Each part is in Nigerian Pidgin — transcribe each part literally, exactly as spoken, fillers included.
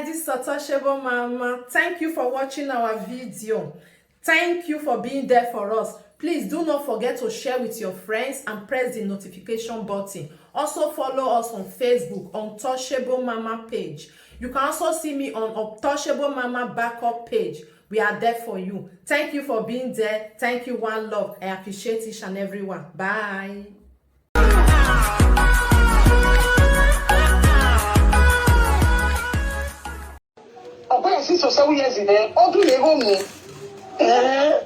This is Untouchable Mama. Thank you for watching our video. Thank you for being there for us. Please do not forget to share with your friends and press the notification button. Also follow us on Facebook, Untouchable Mama page. You can also see me on Untouchable Mama backup page. We are there for you. Thank you for being there. Thank you, one love. I appreciate each and every one. Bye. Ọ̀pẹ́ six or seven years in there, ọdún yẹn kò mú. Ẹ̀ẹ́.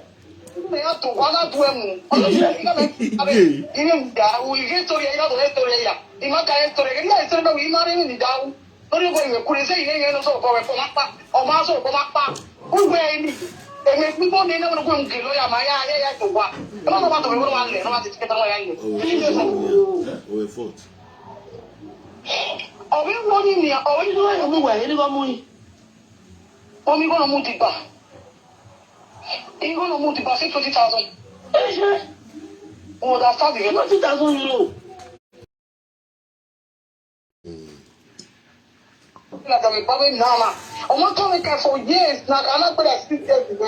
Ọdún yẹn tó wá ládùú ẹ̀ mú. Ọdún yẹn kí kábẹ́ kábẹ́ ilé ń dà wọ ìwé torí ẹ̀yà ọ̀dọ̀ ẹ̀ torí ẹ̀yà. Ìmọ̀ ká ẹ̀ torí ẹ̀yà. Ilé ìṣẹ́ náà wò ìmọ̀ rẹ̀ ní ìdáwó. Lórí ọkọ̀ ìwé kúrẹ́ sẹ́yìn lẹ́yìn ẹ̀ ló sọ̀rọ̀ kọ́ ẹ̀ fọ́ máa pa. Ọmọ á sọ̀rọ̀ kọ́ máa pa. Ó wẹ̀ ẹ́ nì. Èmi gbígbó ní ẹ̀nà wọn kò ń gè lọ́yà máa yá ayé yá tó wá. Ẹ má lọ́ bá tòmí wọ́n wá lẹ̀ ẹ̀ náà wá ti ti kẹta wọ́n yá yẹ. Ọ̀wẹ̀ fọ́ọ̀tì. Ọ̀wé wọ́n ní nìyà ọ̀wé ní wọ́n mú wẹ̀ ẹ́ ní wọ́n mú yìí. Omi gbọ́dọ̀ mú ti gbà. Igbó ló mú ti gbà sí twenty thousand. Ẹ ṣe. Wọ́n dá sáàbì yẹn. Twenty thousand euro. Ọmọ tó mi kẹ́ for years na alágbèrè six years ago.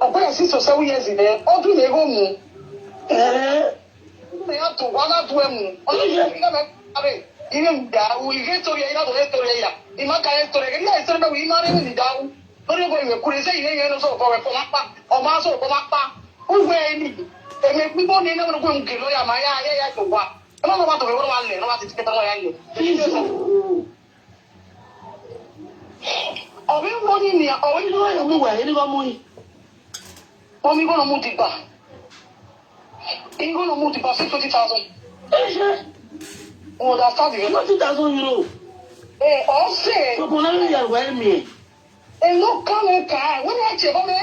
Ọ̀gbẹ́rẹ̀ six or seven years ago. Ọdún lè wọ́n mú. Ẹ̀ẹ́. Ọdún lè yàtọ̀ wọ́n á dùn ẹ̀ mú. Ọdún lè yàtọ̀ ẹ̀ mú. Ilé ń dà wọ ìwé torí ẹ̀yà tó lè torí ẹ̀yà. Ìmọ̀ ká ẹ̀ torí ẹ̀yà. Ilé ìṣẹ́ náà wọ ìmọ̀ rẹ̀ ní ìdáwó. Lórí ọkọ̀ ìwé kúrẹ́ sẹ́yìn lẹ́yìn ẹ̀ ló sọ̀rọ̀ fọwọ́ fọwọ́ pa. Ọmọ á sọ̀rọ̀ fọwọ́ pa. Ó wẹ̀ ẹ́ nì. Èmi gbígbó ní ẹ̀nà wọn kò ń gè lọ́yà máa yá ayé yá tó wá. Ẹ má lọ́ bá tòmí wọ́n wá lẹ̀ ẹ̀ náà wá ti ti kẹta wọ́n yá yẹ. Ọ̀wé wọ́n ní nìyà ọ̀wé ní wọ́n mú wẹ̀ ẹ́ ní wọ́n mú yìí. Omi gbọ́dọ̀ mú ti gbà. Igbó ló mú ti gbà sí twenty thousand. Ẹ ṣe. Wọ́n dá sáàbì yẹn. Twenty thousand euro. Ẹ ọ̀ sè. Gbogbo náà yóò yà wá ẹ̀mí ẹ̀. Èló kánú kà á wọ́n ní àti ẹ̀bọ́n mi.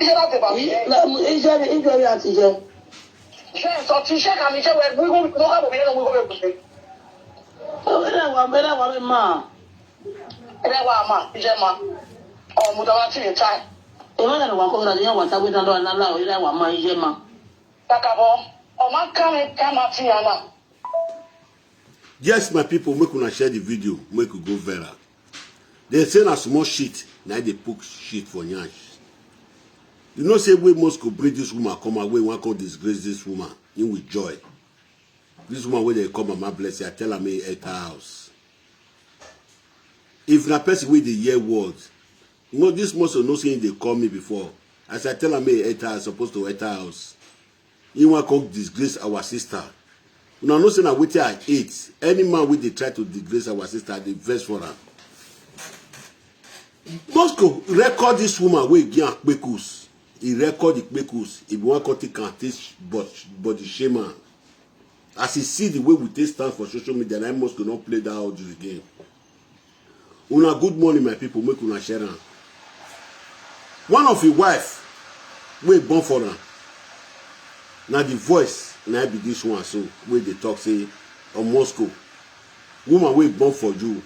Iṣẹ́ láti bàbá yẹn. Iṣẹ́ mi iṣẹ́ mi àti jẹ. Ṣé ẹ sọ ti iṣẹ́ kan mi jẹ́ wẹ̀ wíwú ló kà bòbí lẹ́nu wíwú lè kùsùn. Ẹ̀rẹ́ wa ẹ̀rẹ́ wa mi máa. Ẹ̀rẹ́ wa máa iṣẹ́ máa. Ọ̀mùdọ̀ wa ti lè ta. Ẹ̀rọ ẹ̀rọ wa kọ́ ọ̀rọ̀ àti yẹn wà sáwé dáná lọ́wọ́ lálá ẹ̀rẹ́ wa máa iṣẹ́ máa. Kàkàbọ̀ ọmọ kánú ká máa ti yàn náà. Yes, my people, make una share the video, make we go viral. They say na small shit, na dey poke shit for nyash. You know say wey Moscow bring this woman come out, wey wan come disgrace this woman, him with joy. This woman wey dey call Mama Blessing, I tell am make he enter house. If na person wey dey hear word, no, this Moscow know say he dey call me before. As I tell am make he enter, I suppose to enter house. He wan come disgrace our sister. Una know say na wetin I hate. Any man wey dey try to disgrace our sister, I dey vex for am. Moscow record this woman wey give am kpekus. He record the kpekus. He be wan come take am take body shame am. As he see the way we take stand for social media, na him Moscow no play that audio again. Una good morning, my people. Make una share am. One of him wife wey born for am, na the voice na be this one so wey dey talk say, on Moscow, woman wey born for you,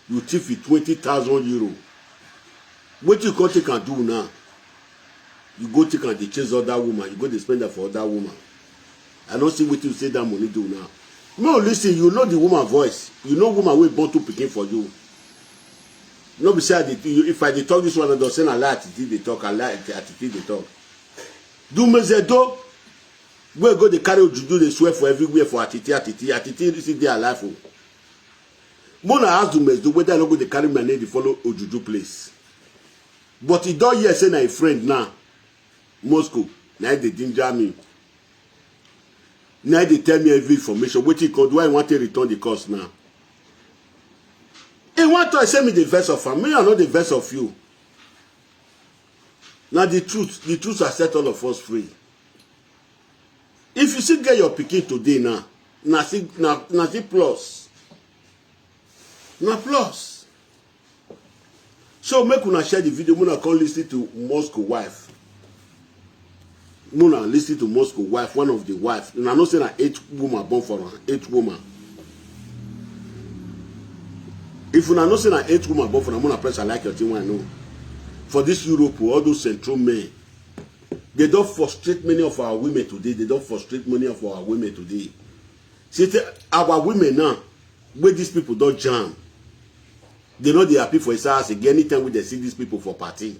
you thief with twenty thousand euro. Wetin you come take am do now? You go take am dey chase other woman, you go dey spend am for other woman. I no see wetin you say that money do now. No, listen, you know the woman voice. You know woman wey born two pikin for you. No be say I dey, you, if I dey talk this one, I don say na lie Atiti dey talk, I lie Atiti dey talk. Dumezedo wey go dey carry ojuju dey swear for everywhere for Atiti, Atiti, Atiti still dey alive o. Mona ask Dumezedo whether I no go dey carry my name dey follow ojuju place. But he don hear say na him friend now. Moscow na him dey ginger me. Na him dey tell me every information. Wetin he come do? Why he wan take return the calls now? He wan talk say me dey vex of am. Me, I no dey vex of you. Na the truth. The truth has set all of us free. If you still get your pikin today now, na still na na still plus. Na plus. So make una share the video, una come listen to Moscow wife. Una listen to Moscow wife, one of the wife. Una know say na eight woman born for am, eight woman. If una know say na eight woman born for am, una press I like your thing wey I know. For this Europe, all those central men, they don frustrate many of our women today. They don frustrate many of our women today. See, tey our women now, wey these people don jam, They no dey happy for inside house again anytime wey they see these people for party.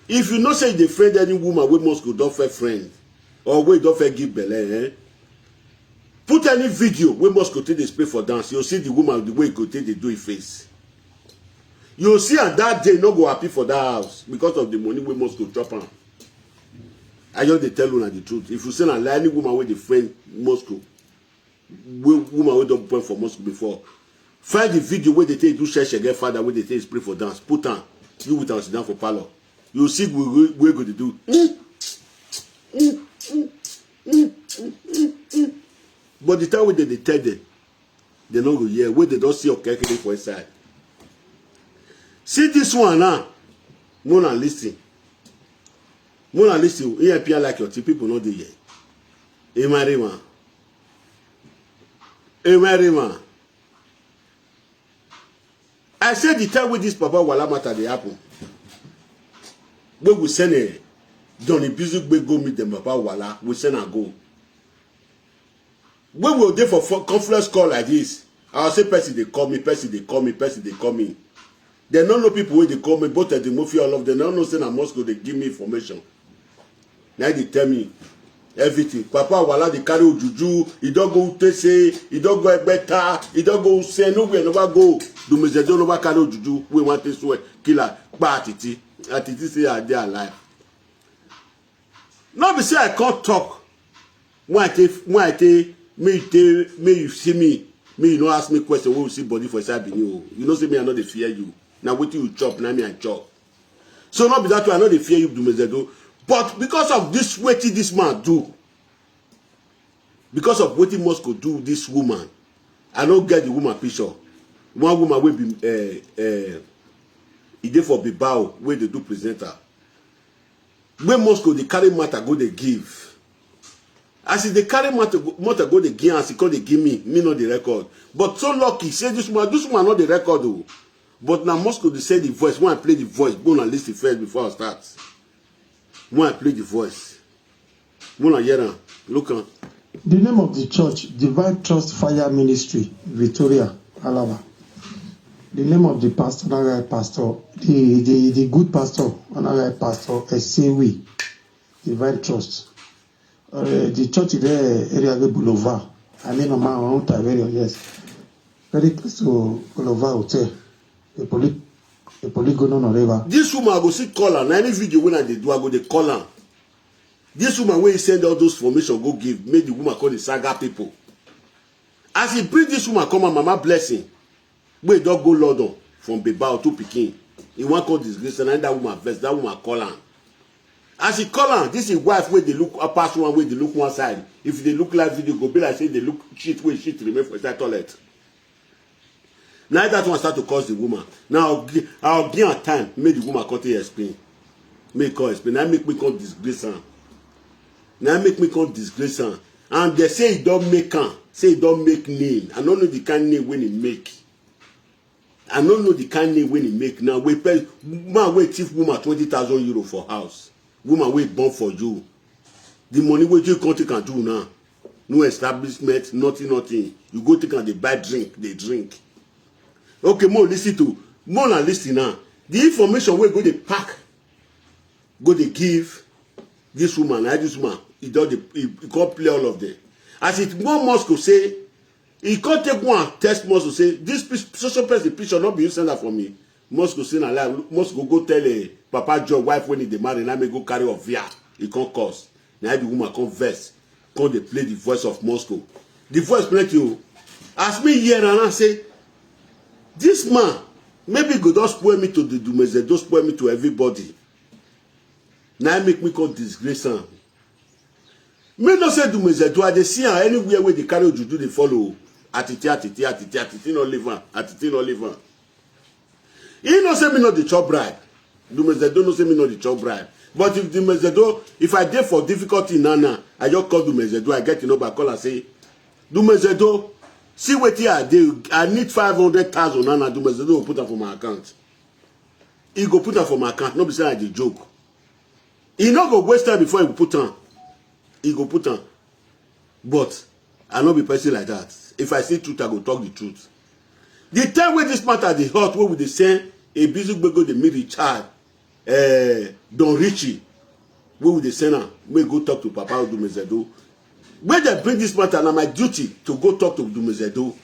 If you know say you dey friend any woman wey Moscow don fair friend or wey don fair give belle, eh? Put any video wey Moscow take dey spray for dance, you see the woman the way e go take dey do e face. You see am that day no go happy for that house because of the money wey Moscow chop am. I just dey tell una the truth. If you say na lie, any woman wey dey friend Moscow, wey woman wey don born for Moscow before, find the video wey dey take do sheshe get father wey dey take spray for dance, put am, you with am sit down for parlor. You see we we go dey do. Mm, mm, mm, mm, mm, mm, mm, mm. But the time wey dem dey tell them, they no go hear. Wey they don see okekere for inside. See this one now. Mona listen. Mona listen. E appear like your two people no dey here. Emarima. Emarima. I say the time wey this papa wala matter dey happen, wey we send a Johnny Bizugbe go meet them papa wala, we send am go. When we dey for fo- conference call like this, I say person dey call me, person dey call me, person dey call me. They no know people wey dey call me, both of them mafia, all of them no know say na Moscow dey give me information. Now they tell me everything. Papa wala dey carry ojuju, he don go Utese, he don go Egbeta, he don go Use, nowhere never go. Dumezedo never carry ojuju, we want to swear, killer, kpa Atiti. Atiti say I dey alive. No be say I can't talk. When I take, when I take, me you take, me you see me, me you no ask me question. When you see body for inside Benin, oh, you know say me I no dey fear you. Now wetin you chop, now me I chop. So not be that way I no dey fear you, Dumezedo. But because of this wetin this man do, because of wetin Moscow do this woman, I no get the woman picture. One woman wey be uh, uh, e dey for Bilbao wey dey do presenter. Wey Moscow dey carry matter go dey give. As e dey carry matter go, matter go dey give, as e come dey give me, me no dey record. But so lucky say this woman, this woman no dey record o. But na Moscow dey send the voice. When I play the voice, go na listen first before I start. When I play the voice, una hear am, look am. The name of the church, Divine Trust Fire Ministry, Victoria, Alaba. The name of the pastor, Honorary Pastor, the, the, the good pastor, Honorary Pastor Esewi, Divine Trust. Uh, the church is there, area of Bulova. I mean, on my own time, very yes. Very close to Bulova Hotel. A poly, a polygon on the river. This woman I go see call her. Na any video when I dey do, I go dey call her. This woman wey send all those information go give, make the woman call the saga people. As he bring this woman come, her mama blessing, wey don go London from Bilbao to Pikin, he wan call disgrace and that woman vex, that woman call am. As he call am, this is wife wey dey look pass one, wey dey look one side. If they look live video, go be like say they look shit wey shit remain for inside toilet. Now that one start to cause the woman. Now I'll give, I'll give her time, make the woman come take explain. Make her explain. Now make me come disgrace am. Now make me come disgrace am. And they say he don't make am. Say he don't make name. I don't know the kind name when he make. I don't know the kind name when he make. Now we pay man wey thief woman twenty thousand euro for house. Woman wey born for you. The money wey you come take and do now. No establishment, nothing, nothing. You go take and dey buy drink, dey drink. Okay, more listen to, more na listen now. The information wey go dey pack, go dey give this woman, na this woman, e don dey, e e come play all of them. As it one Moscow say, e come take one text Moscow say, this pe- social person picture no be you send am for me. Moscow say na lie. Moscow go tell a Papa Joe wife when he dey marry, na me go carry Ovia. E come cause. Na the woman come vex, come dey play the voice of Moscow. The voice plenty o. As me hear am, I say, this man, maybe go don spoil me to the Dumeze, don spoil me to everybody. Na im make me come disgrace am. Me no say Dumeze do, I dey see am anywhere wey dey carry ojuju dey follow. Atiti, atiti, atiti, atiti no leave am, atiti no leave am. He no say me no dey chop bribe. Dumeze do no say me no dey chop bribe. But if Dumeze do, if I dey for difficulty now now, I just call Dumeze do, I get the number, call am say, Dumeze do, see wetin I dey, I need five hundred thousand now now, Dumeze do go put am for my account. He go put am for my account, no be say I dey joke. He no go waste time before he go put am. He go put am. But I no be person like that. If I see truth, I go talk the truth. The time wey this matter dey hot, wey we dey send Ebizugbego dey meet Richard, eh, Don Richie, wey we dey send am, make go talk to Papa Odumezedo. When dem bring this matter, na my duty to go talk to Odumezedo,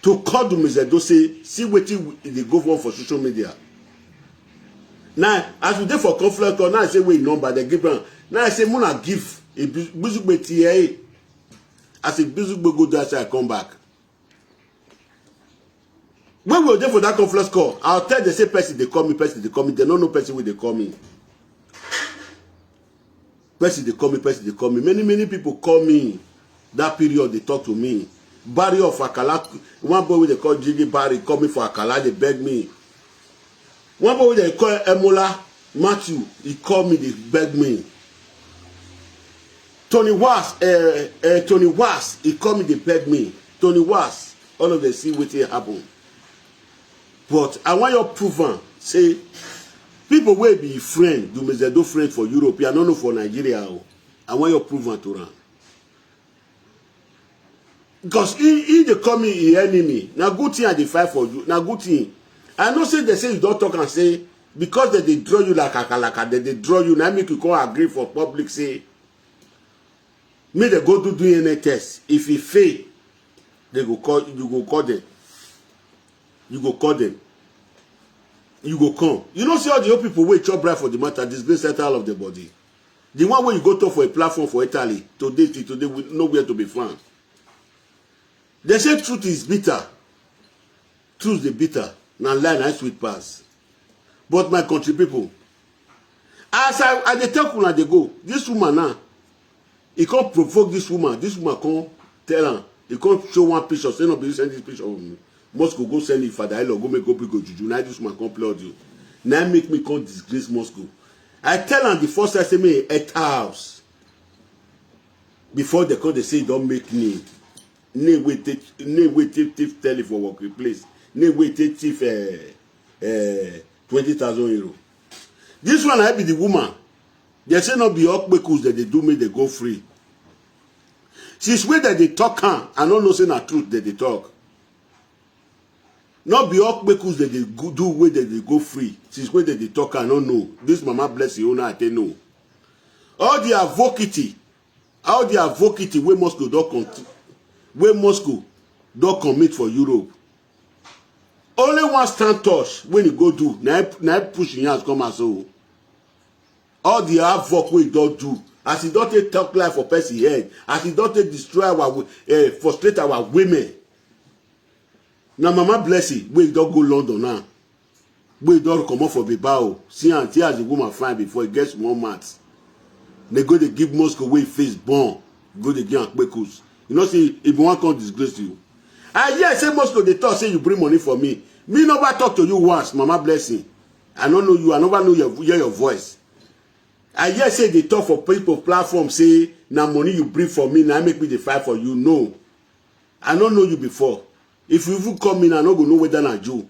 to call Odumezedo, say, see wetin e dey go on for social media. Now, as we dey for conference call, now I say, wait, number, dem give am. Now I say, make una give Ebizugbego T A. As Ebizugbego go do, I say, I come back. When we dey for that conference call, I tell dem say person dey call me, person dey call me. Dem no know person wey dey call me. Person dey call me, person dey call me. Many, many people call me that period, dey talk to me. Barry of Akala, one boy wey dey call Jiggy Barry call me for Akala, dey beg me. One boy wey dey call Emola Matthew, he call me, dey beg me. Tony Was, eh, eh, Tony Was, he call me, dey beg me. Tony Was, all of dem see wetin happen. But I wan you prove am say people wey be friend, Odumezedo friend for Europe, I no know for Nigeria o. I wan you prove am to am. Because he, he dey call me him enemy. Na good thing I dey fight for you. Na good thing. I know say dem say you don talk and say because dem dey draw you like akalaka, dem dey draw you, na make you come agree for public say make dem go do D N A test. If e fail, dem go call, you go call dem. You go call dem. You go come. You know, see all the old people wey chop bribe for the matter, disgrace enter all of the body. The one wey you go talk for a platform for Italy, today till today, we nowhere to be found. Dem say truth is bitter. Truth dey bitter. Na lie na sweet pass. But my country people, as I, I dey talk una dey go, this woman now, e come provoke this woman. This woman come tell am, e come show one picture, say no be you send this picture of me. Moscow go send e father-in-law, go make go bring go juju. Now this woman come play audio. Now make me come disgrace Moscow. I tell am the first time, say me enter house. Before dem come dey say e don make name. Name wey take, name wey take thief tell for working place. Name wey take thief, eh, eh, twenty thousand euro. This one na be the woman. Dem say no be all kpekus dem dey do make dem go free. Since wey dem dey talk am, I no know say na truth dem dey talk. No be all kpekus dem dey go, do wey dem dey go free. Since wey dem dey talk am, I no know. This Mama Blessing own, I take know. All the avokity, all the avokity wey Moscow don con-, wey Moscow don commit for Europe. Only one stand touch wey e go do, na him, na him push him hands come out so. All the havoc wey e don do, as e don take talk lie for person head, as e don take destroy our wo-, eh, frustrate our women. Na Mama Blessing wey e don go London now, wey e don comot for Bilbao. See am, see as the woman fine before, e get small mouth. Dem go dey give Moscow wey face born, go dey give am kpekus. You know say e be wan come disgrace you. I hear say Moscow dey talk say you bring money for me. Me never talk to you once, Mama Blessing. I no know you, I never know your, hear your voice. I hear say dey talk for people platform say na money you bring for me, na make me dey fight for you. No. I no know you before. If you even come in, I no go know whether na you.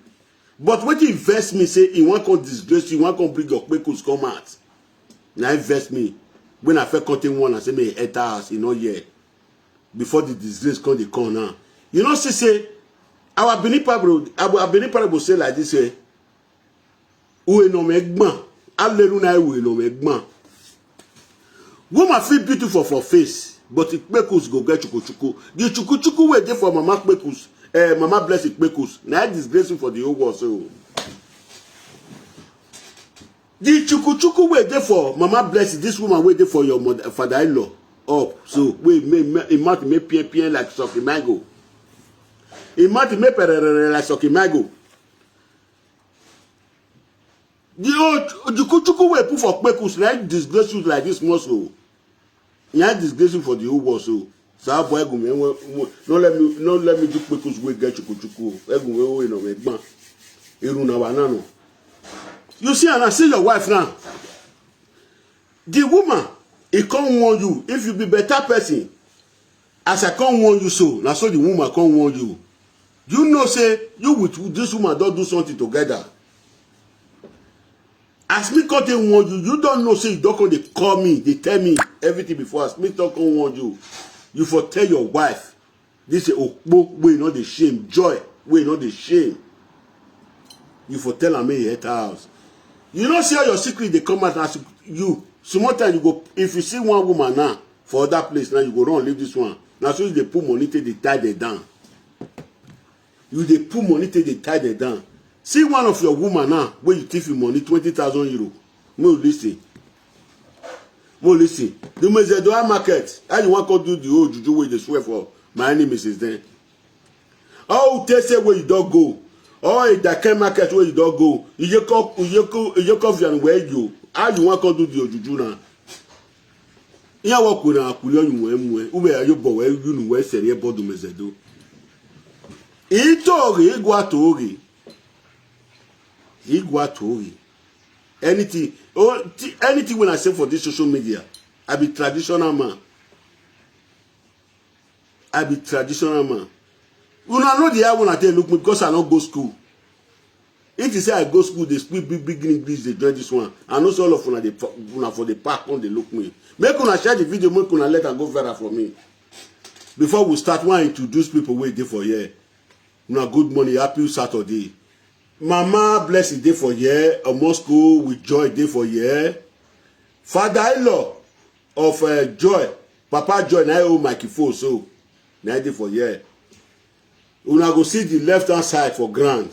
But wetin vex me say e wan come disgrace you, e wan come bring your kpekus come out. Na e vex me. When I first come take one, I say me enter house, e no hear. Before the disgrace come dey come now. You know, see say our Benin parable, our Benin parable say like this, eh, uwe no me gban. Aleru na uwe no me gban. Woman fit beautiful for face, but the kpekus go get chukuchuku. The chukuchuku wey dey for Mama kpekus, eh, Mama Blessing kpekus, na disgrace for the whole world. So the chukuchuku wey dey for Mama Blessing, this woman wey dey for your mother, father-in-law, up. So wey make, make, e mouth make pien pien like sucking mango. E mouth make pererere like sucking mango. The old chukuchuku wey put for kpekus, na disgrace you like this small so. Na disgrace you for the whole world so. Sir boy, go me, no let me, no let me do kpekus wey get chukuchuku. Egu me wey no me gban. Eru na wa na no. You see, and I see your wife now. The woman, e come warn you. If you be better person, as I come warn you so, na so the woman come warn you. You know say you with this woman don do something together. As me come take warn you, you don know say you don come dey call me, dey tell me everything before. As me don come warn you, you for tell your wife, this okpo wey no dey shame, joy. wey no dey shame. You for tell am make he enter house. You know say all your secret dey come out as you, small time you go, if you see one woman now for other place now, you go run leave this one. Na so you dey put money take dey tie them down. You dey put money take dey tie them down. See one of your woman now wey you thief him money, twenty thousand euro. Make you listen. Make you listen. The Mezedoa market, how you wan come do the whole juju wey dey swear for my enemies since then? All Utese wey you don go, all Idaken market wey you don go, Iyeko, Iyeko, Iyeko Vian wey you, how you wan come do the ojuju na? Ihe wọkụ na akwụli onye nwee mwe, ube ya yobo wee yunu wee sere ebe ọdụ Mezedo. Ito oge, igwa to oge. Igwa to oge. Anything, oh, anything when I say for this social media, I be traditional man. I be traditional man. Una know the how una take look me because I no go school. If you say I go school, they speak big big English, they join this one. I know say all of una dey pa-, una for the park come dey look me. Make una share the video, make una let am go viral for me. Before we start, wan introduce people wey dey for here. Una good morning, happy Saturday. Mama Blessing dey for here, Omosko with Joy dey for here. Father-in-law of uh, Joy, Papa Joy, na him hold microphone so, na him dey for here. Una go see the left hand side for ground.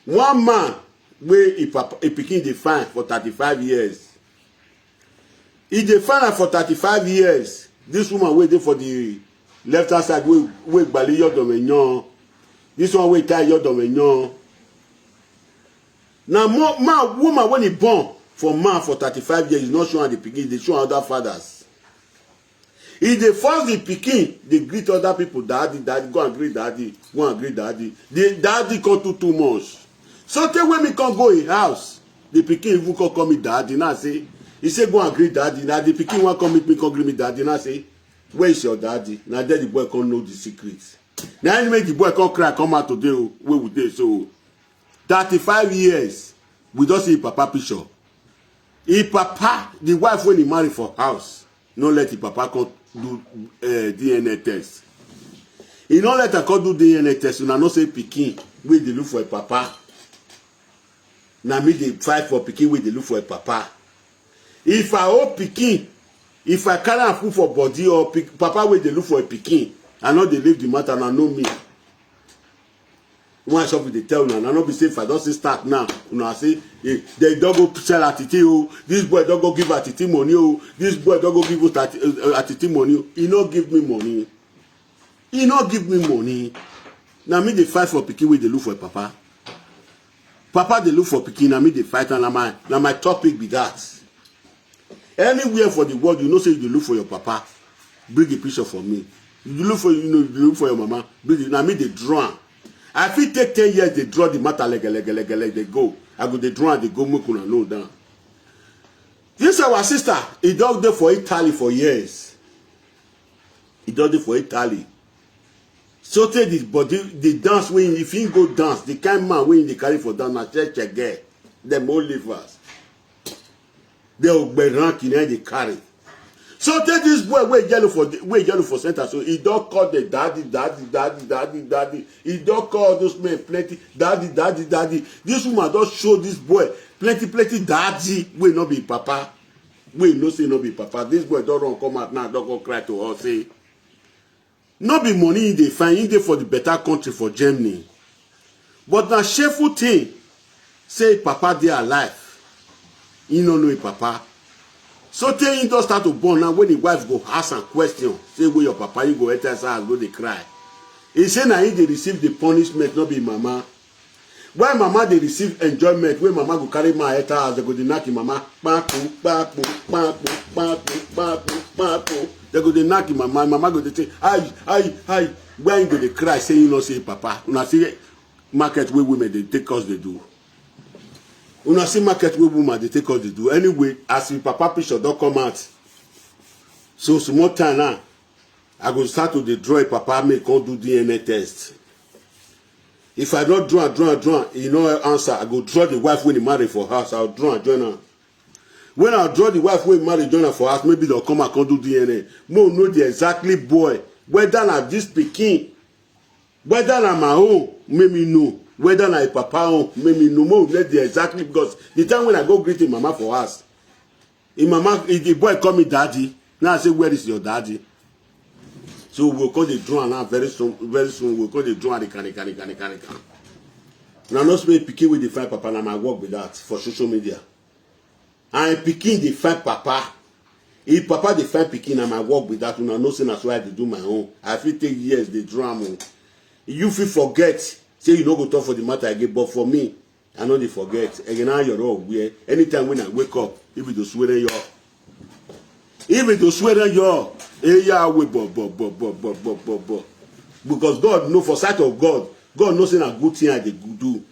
One man wey e papa, e pikin dey find for thirty-five years. E dey find am for thirty-five years. This woman wey dey for the left hand side wey, wey gbali yodome yan. This one wey tie yodome yan. Na mo-, man, woman wey e born for man for thirty-five years, e no show am the pikin, e dey show am other fathers. E dey force the pikin, dey greet other people, "Daddy, daddy, go and greet daddy, go and greet daddy." The daddy come too too much. So tey when me come go him house, the pikin even come call me daddy. Now say, he say, "Go and greet daddy." Now the pikin wan come meet me, come greet me daddy. Now say, "Where is your daddy?" Now there the boy come know the secret. Now him make the boy come cry, come out today o, wey we dey so. Thirty-five years, we don see him papa picture. Him papa, the wife wey he marry for house, no let him papa come do uh, D N A test. He no let am come do D N A test. Una know say pikin wey dey look for a papa, na me dey fight for pikin wey dey look for a papa. If I hold pikin, if I carry am put for body or pick, papa wey dey look for a pikin, I no dey leave the matter, una know me. One shop dey tell una, na no be say if I don say start now, una say, eh, they don go sell Atiti o, this boy don go give Atiti money o, this boy don go give us Ati-, uh, Atiti money o. He no give me money. He no give me money. Na me dey fight for pikin wey dey look for papa. Papa dey look for pikin, na me dey fight, and na my, na my topic be that. Anywhere for the world, you know say you dey look for your papa, bring a picture for me. You dey look for, you know, you dey look for your mama, bring it. Na me dey draw am. I fit take ten years dey draw the matter, lege lege lege lege dey go. I go dey draw am dey go, make una know down. This our sister, e don dey for Italy for years. E don dey for Italy. So tey the body, the dance wey, if he go dance, the kind man wey he dey carry for dance na church girl. Dem old livers. The ogbe rank in dey carry. So tey this boy wey yellow for the, wey yellow for center, so he don call the daddy, daddy, daddy, daddy, daddy. He don call those men plenty, daddy, daddy, daddy. This woman don show this boy plenty, plenty daddy wey no be papa. Wey know say no be papa. This boy don run come out now, don go cry to us say, no be money he dey find, he dey for the better country for Germany. But na shameful thing, say papa dey alive, he no know him papa. So tey he don start to born now, when him wife go ask am question, say, "Where your papa?" He go enter inside house, go dey cry. He say na he dey receive the punishment, no be mama. When mama dey receive enjoyment, when mama go carry man enter house, they go dey knock him mama, kpaku, kpaku, kpaku, kpaku, kpaku, kpaku. They go dey knock him mama, mama go dey say, "Hi, hi, hi." When he go dey cry, say he no see him papa. Una see market wey women dey take us dey do. Una see market wey woman dey take us dey do. Anyway, as him papa picture don come out, so small time now, I go start to dey draw him papa, make come do D N A test. If I don draw am, draw am, draw am, he no answer, I go draw the wife wey he marry for house, I go draw am, join am. When I draw the wife wey he marry, join am for house, maybe they'll come and come do D N A. Mo know the exactly boy, whether na this pikin, whether na my own, Make me know whether na him papa own. Make me know, make we get the exactly, because the time when I go greet him mama for house, him mama, the boy call me daddy. Now I say, "Where is your daddy?" So we go come dey draw am now very soon, very soon we go come dey draw am, dey carry, carry, carry, carry, carry. Una know say pikin wey dey find papa, na my work be that for social media. And pikin dey find papa. If papa dey find pikin, na my work be that. Una know say na so I dey do my own. I fit take years dey draw am o. You fit forget say you no go talk for the matter again, but for me, I no dey forget. Again, now you're all aware. Anytime when I wake up, if it was swearing you, if it was swearing you, eh, yeah, we bo bo bo bo bo bo bo bo bo. Because God know, for sight of God, God know say na good thing I dey do.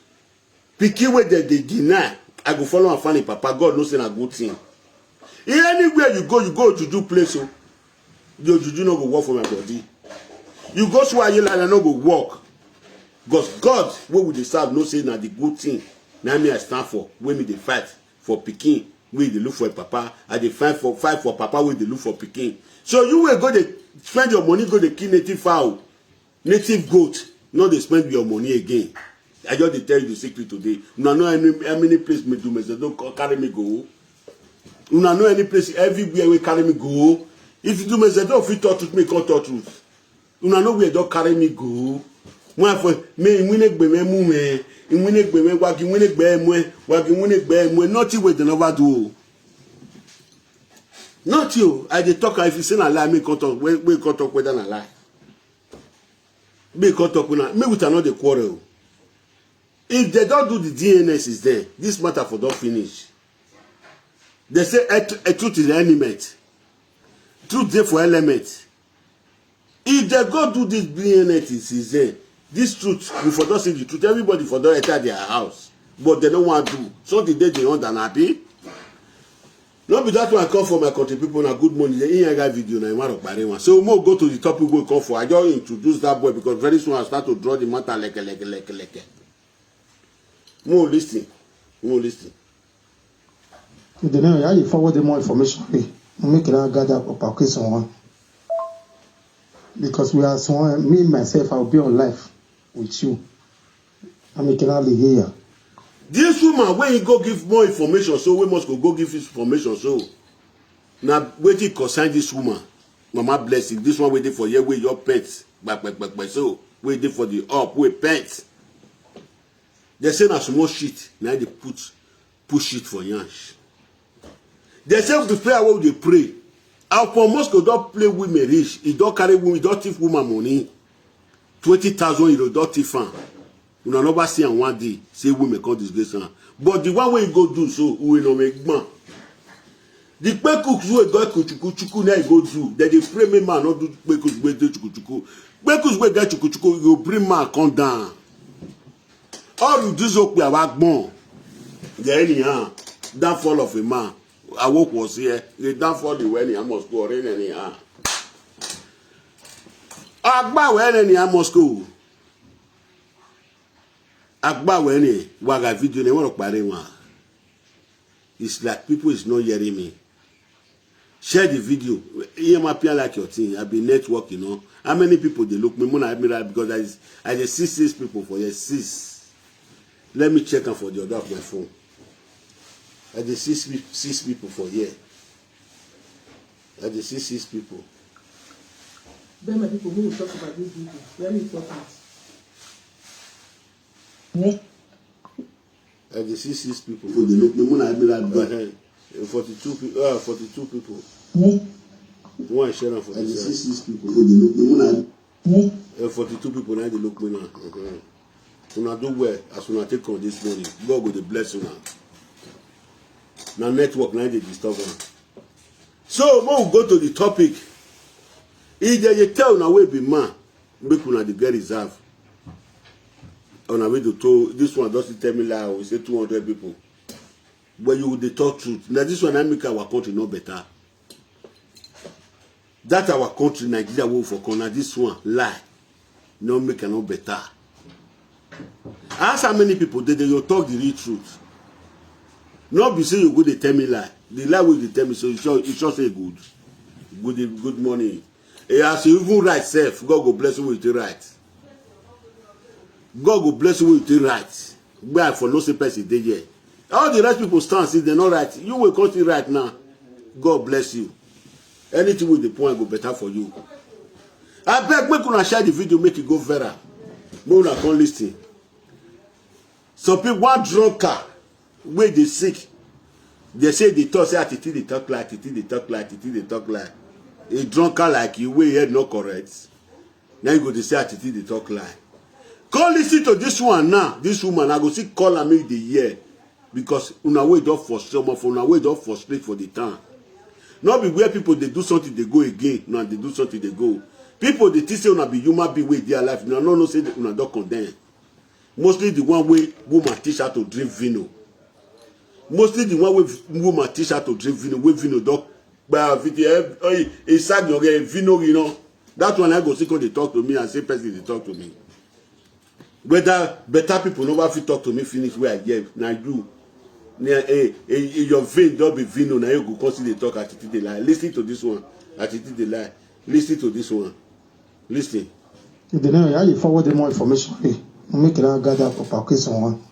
Pikin wey dem dey deny, I go follow am find him papa. God know say na good thing. In anywhere you go, you go juju place o. Your juju no go work for my body. You go Swahili and I no go work. Because God wey we dey serve know say na the good thing na me I stand for, wey me dey fight for pikin wey dey look for him papa. I dey fight for, fight for papa wey dey look for pikin. So you wey go dey spend your money, go dey kill native fowl, native goat, no dey spend your money again. I just dey tell you the secret today. Una know any, how many place me do me say don carry me go? Una know any place, everywhere wey carry me go? If you do me say don fit talk truth, me come talk truth. Una know where don carry me go? One for me, Iwinegbe me mu me, Iwinegbe me wagi, Iwinegbe me wagi, Iwinegbe me. Nothing wey dem never do o. Nothing o. I dey talk am. If you say na lie, me come talk. Wey, wey come talk whether na lie. Me come talk una. Me with another quarrel. If they don't do the D N A since then, this matter for don finish. They say a, a truth is element. Truth dey for element. If they go do this D N A thing since then, this truth, we for don see the truth. Everybody for don enter their house, but they no wan do. Something dey dey under na abi. No be that one come for my country people. Na good morning. The Iyaga video na Imaro Kparewan. So mo go to the topic we come for. I just introduce that boy because very soon I start to draw the matter like, like, like, like. Mo listen. Mo listen. You dey know how you forward them more information. Hey, make it gather up our case on one. Because we are someone, me myself, I'll be on live with you. I'm making out the here. This woman wey he go give more information, so we must go, go give his information. So now wetin concern this woman, Mama Blessing. This one wey dey for here, wey your pets, back, back, back, back. So wey dey for the up, wey pets. They say na small shit, now they put, put shit for yansh. They say the prayer wey we dey pray. Our for Moscow don play women rich. He don carry women, he don thief woman money. Twenty thousand euro don thief am. Una never see am one day say women come disgrace am. But the one wey he go do so, we no make man. The pay cooks wey don kuchukuchuku na he go do. They dey pray make man no do pay cooks wey dey chukuchuku. Pay cooks wey get chukuchuku, you bring man come down. All you do so we are gbon. The anyhow downfall of a man. I woke was here. The downfall the way anyhow must go or anyhow. Agba wey anyhow must go. Agba wey any waga video ne won pare wan. It's like people is not hearing me. Share the video. Hear my appear like your thing. I be network, you know. How many people they look me? Mona, I mean, because I, I dey see six people for here. Six. Let me check am for the other of my phone. I dey see six, six people for here. I dey see six people. Then my people, we will talk about this video. Very important. Me, I dey see six people for the look. Mona, I mean, like, uh, forty-two people. Uh, forty-two people. me, One share am for I dey this see side. Six people for the look. Mona, me. Uh, forty-two people now dey look me now. Uh-huh. Una do well as una take on this morning. God go dey bless una. Na network na dey disturb am. So make we go to the topic. If they dey tell una wey be man, make una dey get reserve. Una wey dey tell, this one don still tell me lie, we say two hundred people. But you dey talk truth. Na this one na make our country no better. That our country, Nigeria, wey we for come, na this one lie no make am no better. Ask how many people dey dey you talk the real truth. No be say you go dey tell me lie. The lie wey you dey tell me so you sure, you sure say e good. Good, good morning. Eh, as you even write sef, God go bless you with the right. God go bless you with the right. Where I for no say person dey here. All the rest people stand, see, they no right. You will come see right now. God bless you. Anything with the point go better for you. I beg, make una share the video, make it go viral. Make una come listen. Some people, one drunker, wey dey sick, they say they talk, say, "Atiti dey talk lie, Atiti dey talk lie, Atiti dey talk lie." A drunker like you, wey head no correct, now you go dey say, "Atiti dey talk lie." Come listen to this one now. This woman, I go see call am, make dey hear. Because una wey don frustrate, some of una wey don frustrate for the town. No be where people dey do something, they go again, una dey do something, they go. People dey think say una be human being wey dey alive. Una no know say una don condemn. Mostly the one wey woman teach her to drink vino. Mostly the one wey woman teach her to drink vino, wey vino don gba vino, eh, eh, e sag your, eh, vino, you know. That one I go see come dey talk to me and say person dey talk to me. Whether better people never fit talk to me finish where I get, na you. Na, eh, eh, eh, your vein don be vino, na you go come see dey talk, Atiti dey lie. Listen to this one, Atiti dey lie. Listen to this one. Listen. If they know how you forward them more information, eh, make it gather for Pakistan one.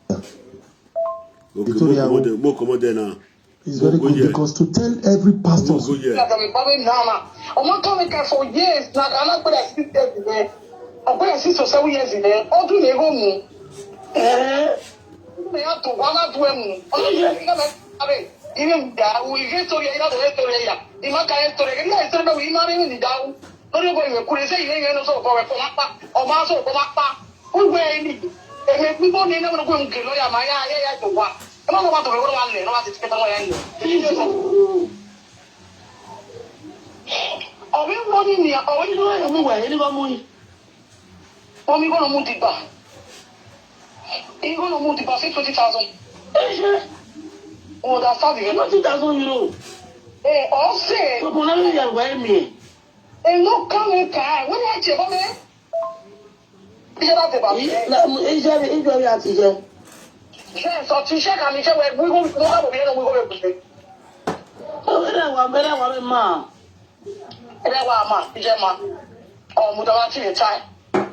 Okay, Victoria, mo comot there, mo comot there now. It's very good because to tell every pastor. Mo go there. Ọmọ tó mi kà for years, na, I'm not good at six years in there. I'm good at six or seven years in there. Ọdún yẹn wọ́n mú. Ẹ̀ẹ́. Ọdún yẹn tó wọ́n máa tó ẹ̀ mú. Ọdún yẹn tó wọ́n máa tó ẹ̀ mú. Even that, we get story, you know, the story, yeah. The man can story. You know, story, we know, even the down. Lórí ọgbọ́n ìwé kúrẹ́ sẹ́yìn lẹ́yìn ẹnu sọ̀rọ̀ kọ̀wé fún apá, ọmọ sọ̀rọ̀ kọ́ máa pa. Wíwẹ́ ẹni, èmi gbígbó ni ẹni wọn kò ń gè lọ́ọ̀yà máa yá ayé yá ìjọba. Ẹ má lọ wá tọ̀wé wọ́n wá lẹ̀ lọ́wọ́ àti tíkẹ́tà wọ́n yá yẹn. Ọ̀wé wọ́n ní ni, ọ̀wé ní wọ́n yẹ mú wẹ̀, ẹni bá mú yìí. Wọ́n mi gbọ́dọ̀ mú dìgbà. Ìgbọ́dọ̀ mú dìgbà sí twenty thousand. Ẹ ṣe. Wọ́n dà sábì yẹn. Twenty thousand euro. Ẹ ọ̀ ṣe. Tó kún náà yóò yà wá ẹ̀mí ẹ̀. Èló kán mi kà á, wọ́n yà jẹ̀ bọ́ mi. Iṣẹ́ láti bàbá yẹn. Iṣẹ́ mi, iṣẹ́ mi àti jẹ. Ṣé ẹ sọ ti iṣẹ́ kan mi ṣe wẹ̀ wíwọ́ wíwọ́ bá bòbí ẹ̀rọ wíwọ́ bẹ̀ kùsùn? Ó bẹ̀rẹ̀ wà, bẹ̀rẹ̀ wà mí mà. Ẹ bẹ̀ wà mà, iṣẹ́ mà. Ọ̀ mo dọ̀rọ̀ ti lè ta ẹ̀.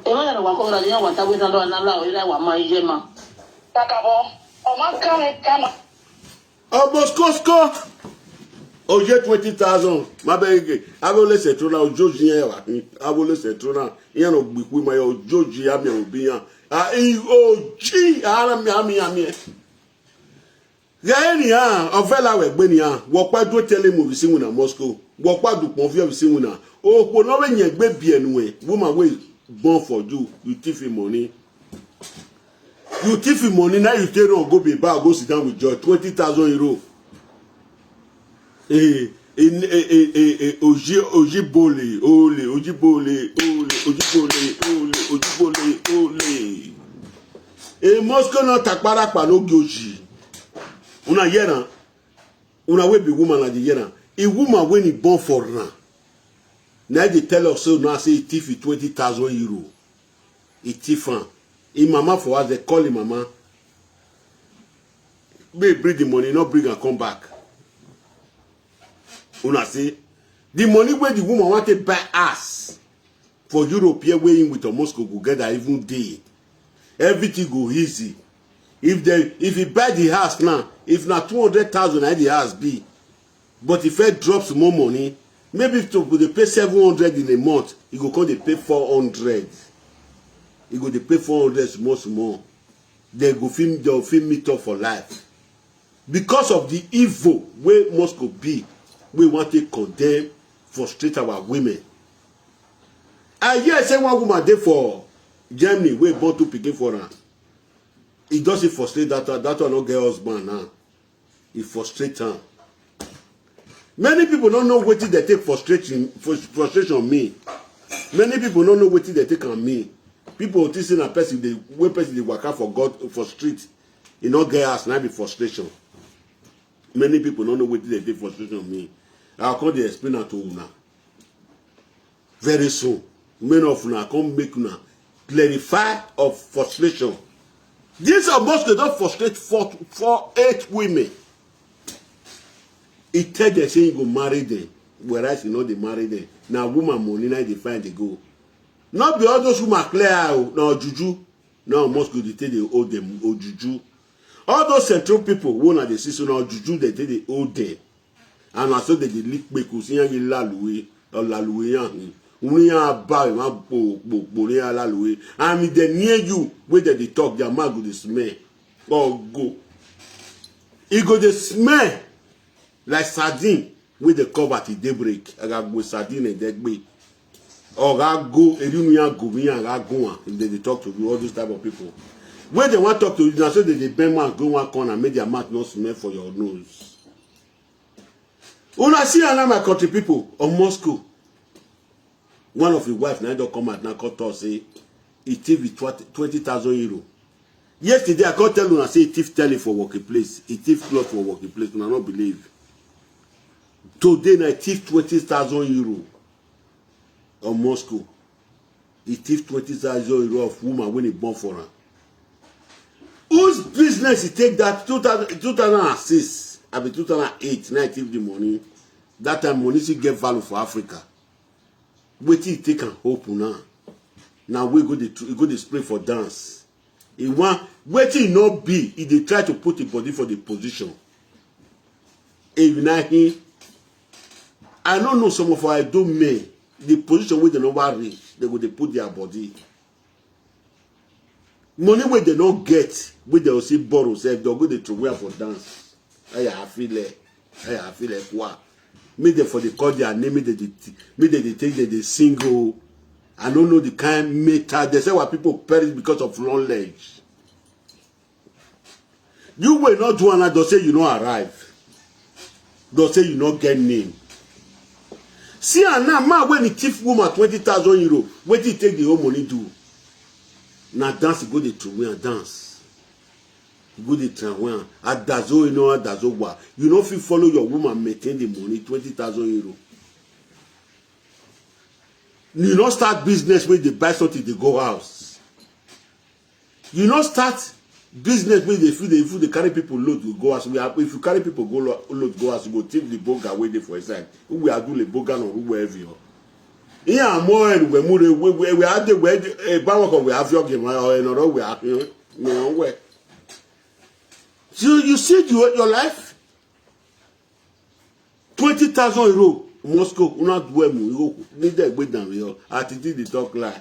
Ẹ má yàrá wà kó mi láti yàn wà tábí tán lọ́wọ́ náà láwọ̀, ẹ bẹ̀ wà mà, iṣẹ́ mà. Kàkà bọ̀, ọmọ kán mi kà mà. Almost Costco. Oye twenty thousand. My beg. Abole setrona ojoji yan wa. Abole setrona. Yan no gbiku ma yo ojoji ami obi yan. Ah, i oji ara mi ami ami. Ya eni a, ofela we gbe ni a. Wo pa do tele mo bi si wuna Moscow. Wo pa du pon fi bi si wuna. O po no we yen gbe bi enu e. Woman we born for you. You thief him money. You thief him money, now you take run go be bar, go sit down with joy, twenty thousand euro. Eh, eh, eh, eh, eh, eh, oji, oji bole, ole, oji bole, ole, oji bole, ole, oji bole, ole. Eh, Moscow no takpara pa no gi oji. Una hear am? Una wey be woman na dey hear am. A woman wey he born for una. Now they tell us so now say he thief twenty thousand euro. He thief am. Him mama for house, they call him mama. May bring the money, not bring and come back. Una see, the money where the woman want to buy ass for Europe here, where him with Moscow go get that even day. Everything go easy. If they, if he buy the house now, if na two hundred thousand na the house be, but if he drop some more money, maybe if to dey pay seven hundred in a month, he go come dey pay four hundred. He go dey pay four hundred small small. They go fit, they go fit meet up for life. Because of the evil wey Moscow be, we want to condemn, frustrate our women. I hear say one woman dey for Germany wey born two pikin for am. He just frustrate that one. That one no get husband now. He frustrate am. Many people don't know wetin they take frustration, frus-, frustration mean. Many people don't know wetin they take am mean. People think say na person dey, wey person dey waka for God, for street, e no get house, na be frustration. Many people don't know wetin they take frustration mean. I come dey explain am to una. Very soon, many of una come make una clarify of frustration. This Moscow don frustrate four, four, eight women. He tell them say he go marry them, whereas he no dey marry them. Na woman money na dey find dey go. No be all those woman clear eye o, na juju. Na Moscow dey take dey hold them, ojuju. All those central people wey una dey see so, na juju dey take dey hold them. And na so they dey lick kpeku, see yan yi laluwe, or laluwe yan hin. Unu yan aba, e ma po, po, po, yan laluwe. And if they near you, wey they dey talk, their mouth go dey smell. Or go. E go dey smell like sardine wey dey cover till daybreak. Aga go sardine dey gbe. Oga go, erinu yan go, mi yan ga go am. If they dey talk to you, all those type of people. When they wan talk to you, na so they dey bend mouth go one corner, make their mouth no smell for your nose. Una see am now, my country people of Moscow. One of his wife now don come out now, come talk say he thief with twenty thousand euro. Yesterday, I come tell una say he thief telly for working place. He thief cloth for working place. Una no believe. Today, na he thief twenty thousand euro of Moscow. He thief twenty thousand euro of woman when he born for her. Whose business he take that two thousand, two thousand six, I mean two thousand eight, na he thief the money. That time, money still get value for Africa. Wetin he take and hope now? Now we go dey tr-, go dey spray for dance. He want wetin he no be. He dey try to put him body for the position. If na him, I no know some of our Edo men, the position wey they never reach, they go dey put their body. Money wey they no get, wey they go still borrow sef, they go dey throw away for dance. Aya afile, aya afile kwa. Make them for dey call their name, make they dey, make they dey take, they dey sing o. I no know the kind metal. They say why people perish because of long legs. You wey no do am, don say you no arrive. Don say you no get name. See am now, man wey he thief woman twenty thousand euro, wetin he take the whole money do? Na dance he go dey throw away and dance. He go dey throw away am. Adazo, you know, adazo wa. You no fit follow your woman maintain the money, twenty thousand euro. You no start business wey dey buy something dey go house. You no start business wey dey fit dey, if you dey carry people load go, go house. We are, if you carry people go lo-, load go house, you go thief the boga wey dey for inside. We are do le boga no who wherever you. Iya mo en we mu re, we, we, we are the, we, eh, ba wo ko we have your game, or en oro we are, you know, we. So you see your, your life. Twenty thousand euro, Moscow, una do emu, you go need that way down here. Attitude dey talk lie.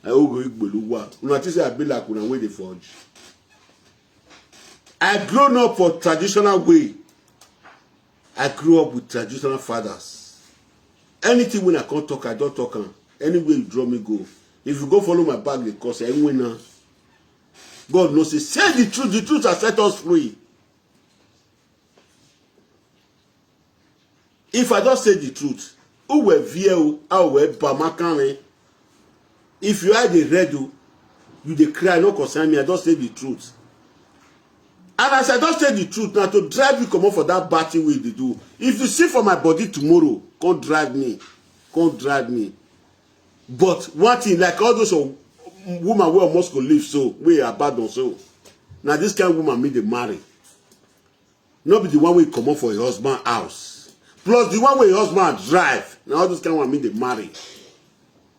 I go go igbelu wa. Una think say I be like una wey dey forge. I grown up for traditional way. I grew up with traditional fathers. Anything when I come talk, I don talk am. Anywhere you draw me go. If you go follow my back, they cause I win now. God knows say, say the truth, the truth has set us free. If I don say the truth, who will fear o, how will bamakan? If you eye dey red o, you dey cry, no concern me, I don say the truth. And as I don say the truth, na to drive you comot for that bad thing wey you dey do. If you see for my body tomorrow, come drive me, come drive me. But one thing, like all those of woman wey almost go leave so, wey abandon so, na this kind woman me dey marry. No be the one wey comot for your husband house. Plus the one wey your husband drive, na all those kind one me dey marry.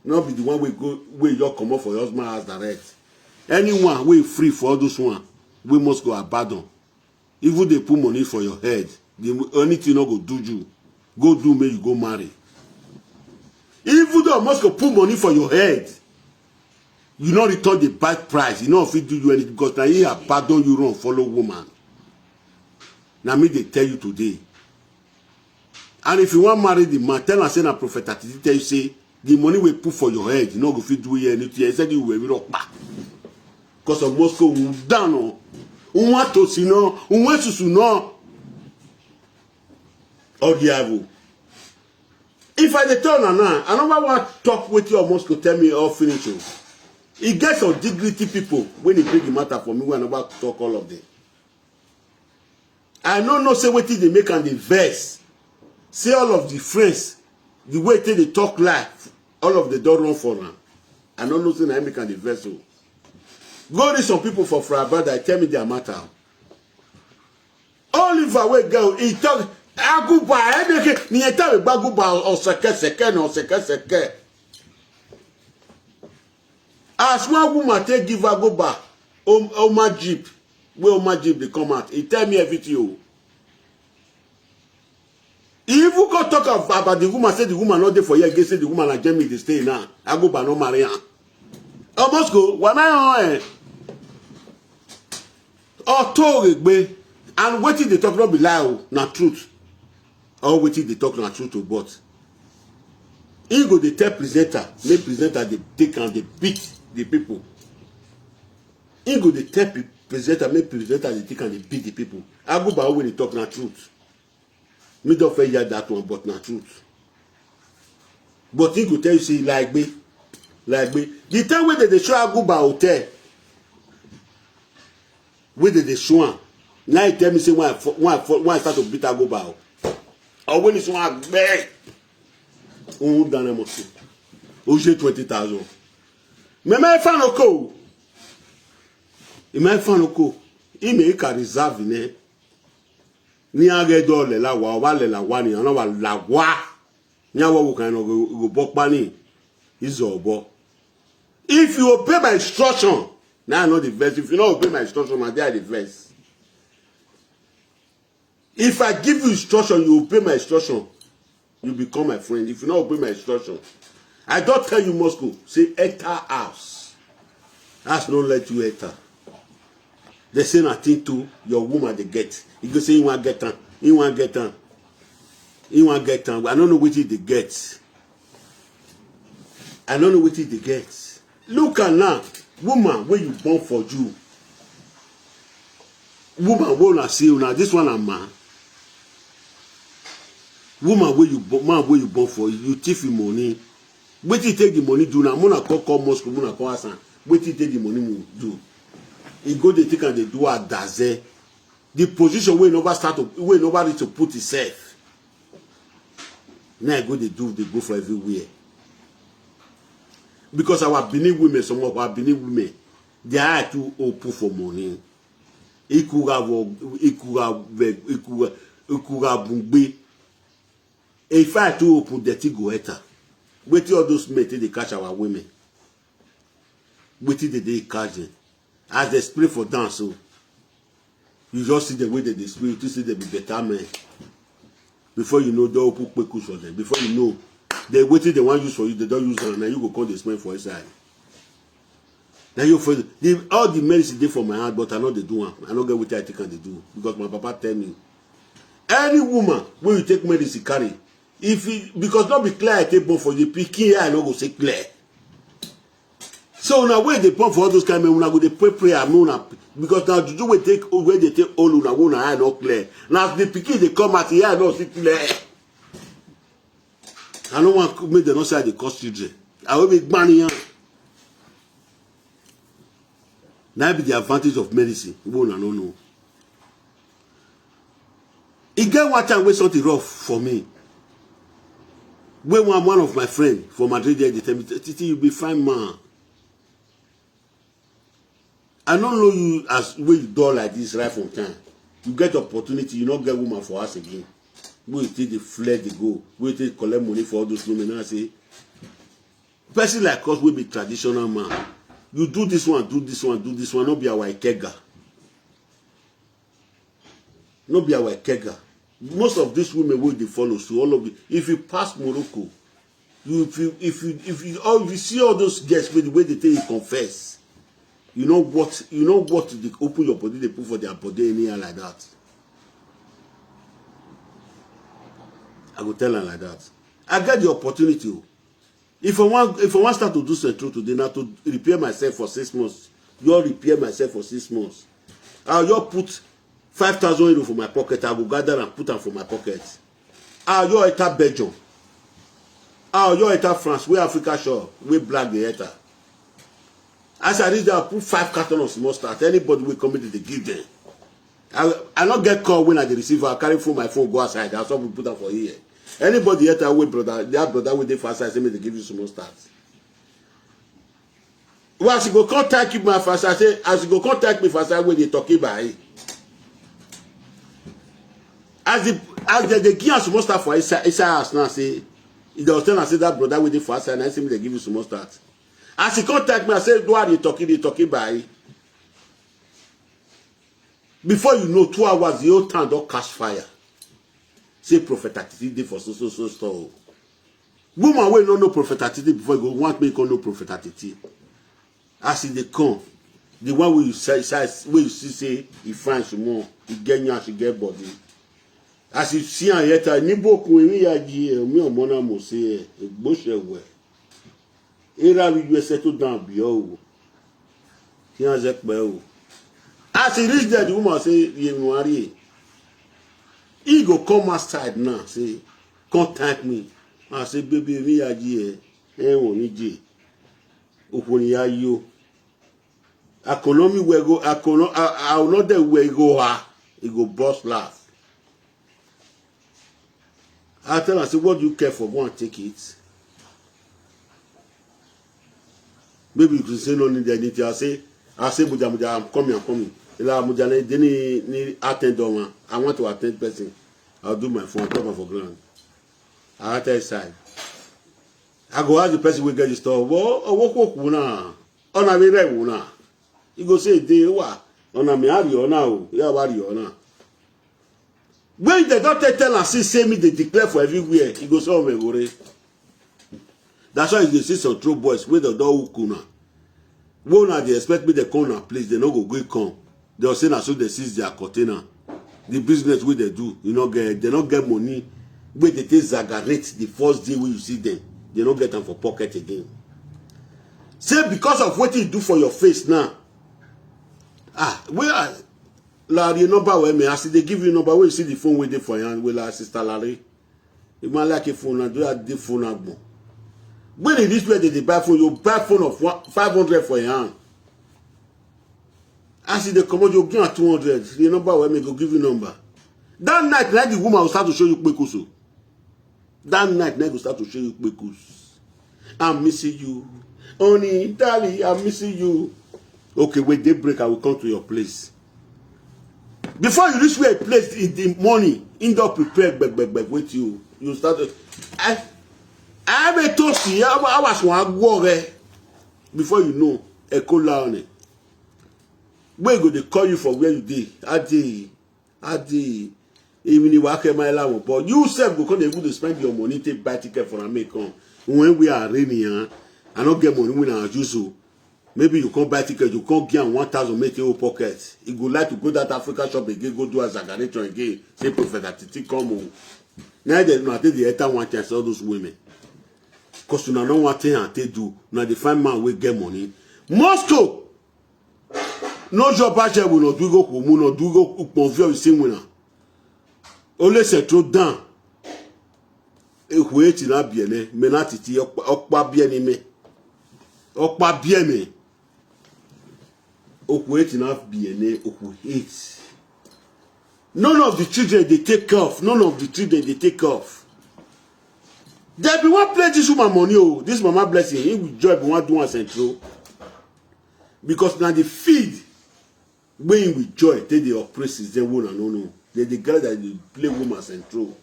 No be the one wey go, wey just comot for your husband house direct. Anyone wey free for all those one, wey must go abandon. Even dey put money for your head, the, anything no go do you. Go do make you go marry. Even though must go put money for your head, you no return the bad price, you no fit do you anything because na he abandon you, run follow woman. Na me dey tell you today. And if you wan marry the man, tell am say na Prophet Atiti tell you say the money wey put for your head, you no go fit do you anything. He said you will rock back. Because of Moscow, we down on. We want to see no, we want to see no. Or the evil. If I dey tell una now, I never want talk wetin Moscow tell me or finish o. E get some dignity people when they bring the matter for me, wey I never talk all of them. I no know say wetin dey make am dey vex. Say all of the friends, the way they dey talk life, all of them don run for am. I no know say na im make am dey vex o. Go read some people for Frabada, tell me their matter. Oliver wey go, he talk, Aguba, Emeke, ni e tell me Aguba, Oseke, Seke, no, Seke, Seke. As one woman take give Agoba Oma Jeep, wey Oma Jeep dey come out, e tell me everything o. E even come talk about the woman, say the woman no dey for here again, say the woman na Germany dey stay now. Agoba no marry am. Almost go, why my own eh? Auto Regbe, and wetin dey talk no be lie o, na truth. All wetin dey talk na truth o, but he go dey tell presenter, make presenter dey take am dey beat the people. He go dey tell pe- presenter, make presenter dey take am dey beat the people. Aguba wey dey talk na truth. Me don fair hear that one, but na truth. But he go tell you say like me, like me. The time wey dem dey show Aguba hotel, wey dem dey show am, na he tell me say when I fo- when I fo- when I start to beat Aguba o, or when this one gbẹ, ohun dana must o ṣe twenty thousand. Mẹmẹ fanoko, ìmọ̀ fanoko, ìmọ̀ ìka reserve ne. Ni age do le la wa wa le la wa ni ana wa la wa. Ni awa wo kan no go bo pa ni. Izo obo. If you obey my instruction, now I know the verse. If you not obey my instruction, my day the verse. If I give you instruction, you obey my instruction, you become my friend. If you not obey my instruction, I don't tell you Moscow, say enter house. House no let you enter. They say nothing to your woman they get. You go say you want get am, you want get am, you want get am. I don't know what they get. I don't know what they get. Look at now, woman where you born for you. Woman wey una see una, this one na man. Woman wey you bo- man wey you born for, you thief him money. Wetin you take the money do now? Muna come call Moscow, muna come ask am. Wetin you take the money mu- do? He go dey take am dey do adaze. The position wey he never start to, wey he never reach to put himself. Now I go dey do, dey go for everywhere. Because our Benin women, some of our Benin women, their eye too open for money. Ikura vo- ikura ve- ikura ikura bungbe. If eye too open, dirty go enter. Wetin all those men take dey catch our women? Wetin dey dey catch them? As they spray for dance, so you just see the way that they spray, you think say they be better men. Before you know, they open kpekus for them. Before you know, they wetin they wan use for you, they don use am. Na you go come dey spend for inside. Na you for the all the medicine dey for my hand, but I no dey do am. I no get wetin I take am dey do because my papa tell me, any woman wey you take medicine carry, if you, because no be clear I take born for you, pikin I no go say clear. So una wey dey born for all those kind men, una go dey pray prayer, make una, because na juju wey take wey dey take hold una, wey una eye no clear. Na as the pikin dey come out, the eye no see clear. I no wan make dem no say I dey curse children. I will be gbanny yan. Na be the advantage of medicine, wey una no know. E get one time wey something rough for me. Wey one one of my friend for Madrid there dey tell me, Titi, you be fine man. I no know you as wey you dull like this right from time. You get opportunity, you no get woman for house again. Wey you take dey flirt dey go, wey you take collect money for all those women. Now I say, person like us wey be traditional man, you do this one, do this one, do this one, no be our ikega. No be our ikega. Most of these women wey dey follow, so all of you, if you pass Morocco, you if you if you if you all if you see all those girls wey wey dey take you confess, you know what you know what to dey open your body dey put for their body anyhow like that. I go tell am like that. I get the opportunity o. If I wan if I wan start to do central today, na to repair myself for six months. You all repair myself for six months. I just put five thousand euro for my pocket. I go gather and put am for my pocket. I just enter Belgium. I just enter France, wey Africa shop, wey black dey enter. As I reach there, I put five carton of small start. Anybody wey come in, dey give them. I I no get call when I dey receive. I carry phone, my phone go outside. I stop put am for here. Anybody yet away brother, that brother wey dey for outside say make dey give you small start. Well, as you go come thank you my fast, I say as you go come thank me fast, I wey dey talk about it. As the as they dey give am small start for inside inside house now, say they go tell am say that brother wey dey for outside na say make dey give you small start. As he come thank me, I say, "Do I dey talk, dey talk by?" Before you know, two hours, the whole town don catch fire. Say Prophet Atiti dey for so, so, so store. Woman wey no know Prophet Atiti before, you go want make you know Prophet Atiti. As e dey come, the one wey you see, wey you see say e fine small, e get nyash, e get body. As you see am yet, I nibo kun emi ya ji e, mi omo na mo say e, e gbo se we. Era we you settle down be o. He has a o. As he reach there, the woman say, "Ye nwari." He go come outside now, say, "Come thank me." I say, "Baby, mi ya ji e, e won ni je." Okwo ni ya yo. Economy we go, econo-, I, I will not there we go ha. He go bust laugh. I tell her, say, "What do you care for? Go and take it." Maybe you could say no need anything. I say, I say, "Muja, Muja, I'm coming, I'm coming." Ila Muja, ni, ni, ni attend on. I want to attend person. I'll do my phone, drop am for ground. I enter inside. I go ask the person wey get the store, "Wo, owo ko ku na? Ona mi re wu na?" He go say, "Dey wa. Ona mi ari ona o. Ya wa ari ona." When they don tell, tell am, say, say me dey declare for everywhere, he go say, "Oh, me go re." That's why you dey see some true boys wey dem don hook una. Wey una dey expect make dem come una place, dem no go gree come. Dem say na so dem seize their container. The business wey dem do, you no get, dem no get money wey dem take zagarate the first day wey you see dem. Dem no get am for pocket again. Say because of wetin you do for your face now. Ah, where I, Larry number wey me, as e dey give you number, wey you see the phone wey dey for your hand, wey like Sister Larry. You man like a phone and do that the phone agbon. When e reach where they dey buy phone, you buy phone of one, five hundred for your hand. As e dey comot, you give am two hundred. The number wey me go give you number. That night, na the woman will start to show you kpekus o. That night, na go start to show you kpekus. "I'm missing you. Honey, darling, I'm missing you." Okay, wait, daybreak, I will come to your place. Before you reach where a place in the morning, in don prepare, beg, beg, beg, wait you. You start to, I, I may toast you, I was one go. Before you know, a call on it. Wey go dey call you for where you dey. Adi, Adi, even if I can my lamb, but you sef go come dey go dey spend your money, take buy ticket for America. When we are raining, huh? I no get money when I use you. Maybe you come buy ticket, you come give am one thousand, make your pocket. You go like to go that Africa shop again, go do a exaggeration again. Say Prophet Atiti come o. Now they no take the enter one chance, all those women. 'Cause una no want thing and take do. Now they find man wey get money. Moscow. No job, I will not do go kumu, no do go ukponvio isi wina. Ole se throw down. Ekweti na biene, me na titi okpa, okpa biene me. Okpa biene. Okweti na biene, okwu hate. None of the children they take care of. None of the children they take care of. They be one play this woman money. Oh, this mama blessing. He will joy be one do one central. Because now the feed when we joy, they dey oppress is then one and no no. They the girl that they play woman central.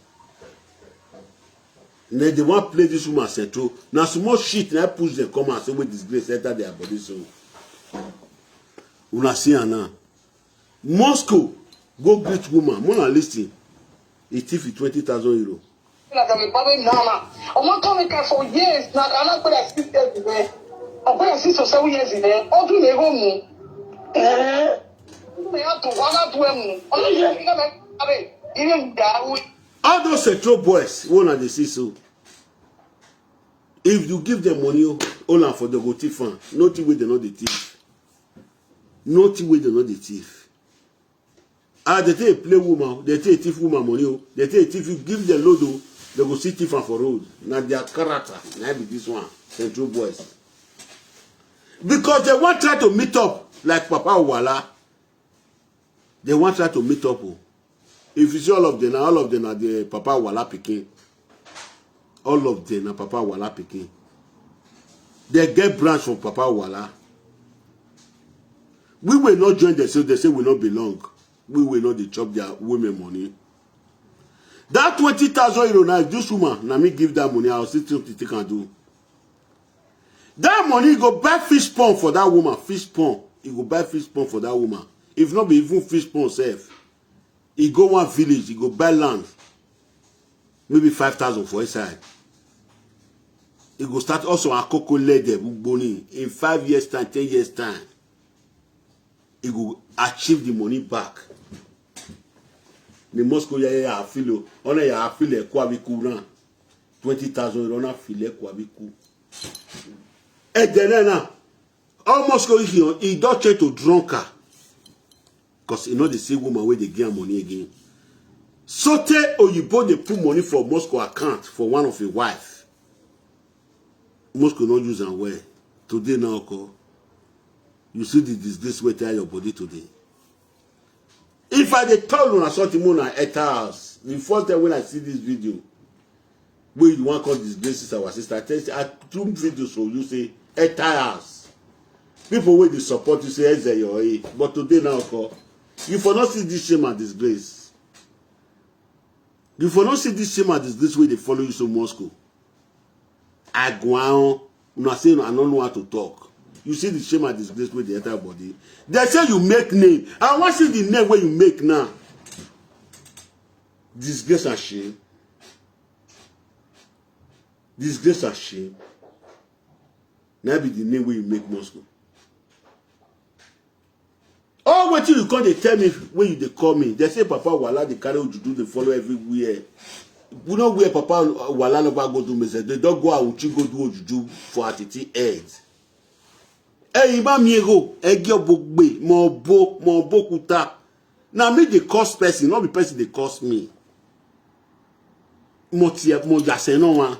Then they want play this woman central. Now small shit now push them come and say we disgrace enter their body so. Una see am now. Moscow go greet woman. More than listen. He thief twenty thousand euro. Like I'm a baby mama. I want to make her for years now. I'm not good at six years in there. I'm good at six or seven years in there. All do me home. Eh? Me have to one out to him. All those central boys, one of the see so. If you give them money, oh, all am for the go thief am. Nothing wey they no dey thief. Nothing wey they no dey thief. Ah, they take play woman, they take thief woman money, oh. They take thief, you give them load, oh. They go see thief am for road. Now their character, now be this one, central boys. Because they want try to meet up like Papa Wala. They want try to meet up, oh. If you see all of them, all of them are the Papa Wala pikin. All of them are Papa Wala pikin. They get branch from Papa Wala. We will not join them, so they say we not belong. We will not dey chop their women money. That twenty thousand euro now, if this woman, now me give that money, I'll see something they can do. That money, you go buy fish pond for that woman. Fish pond. You go buy fish pond for that woman. If not be even fish pond sef, you go one village, you go buy land. Maybe five thousand for inside. You go start also akoko lede bugboni in five years time, ten years time. You go achieve the money back. The Moscow ya ya afilo, ona ya afile kwa bikuna. Twenty thousand ona file kwa biku. Edenena. All Moscow he, he don change to drunker. Because he no dey see woman wey dey give am money again. Sote Oyibo dey put money for Moscow account for one of him wife. Moscow no use am well. Today now, oko. You see the disgrace wey tie your body today. If I dey tell una something, una enter house. The first time when I see this video, wey you wan come disgrace this our sister, I tell you, I do videos for you say enter house. People wey dey support you say eze your age, but today now, oko, you for not see this shame and disgrace. You for not see this shame and disgrace wey dey follow you so Moscow. Aguan, una say I no know how to talk. You see the shame and disgrace wey dey enter body. They say you make name. I wan see the name wey you make now. Disgrace and shame. Disgrace and shame. Na be the name wey you make Moscow. All wetin you come dey tell me when you dey call me, they say Papa Wala dey carry ojuju dey follow everywhere. We know where Papa Wala never go do message. They don go Auchi go do ojuju for Atiti head. Hey, Imam Yego, Egi Obogbe, Mobo, Mobo Kuta. Na me dey curse person, no be person dey curse me. Mo tiẹ̀, mo yàsẹ̀ náà wá.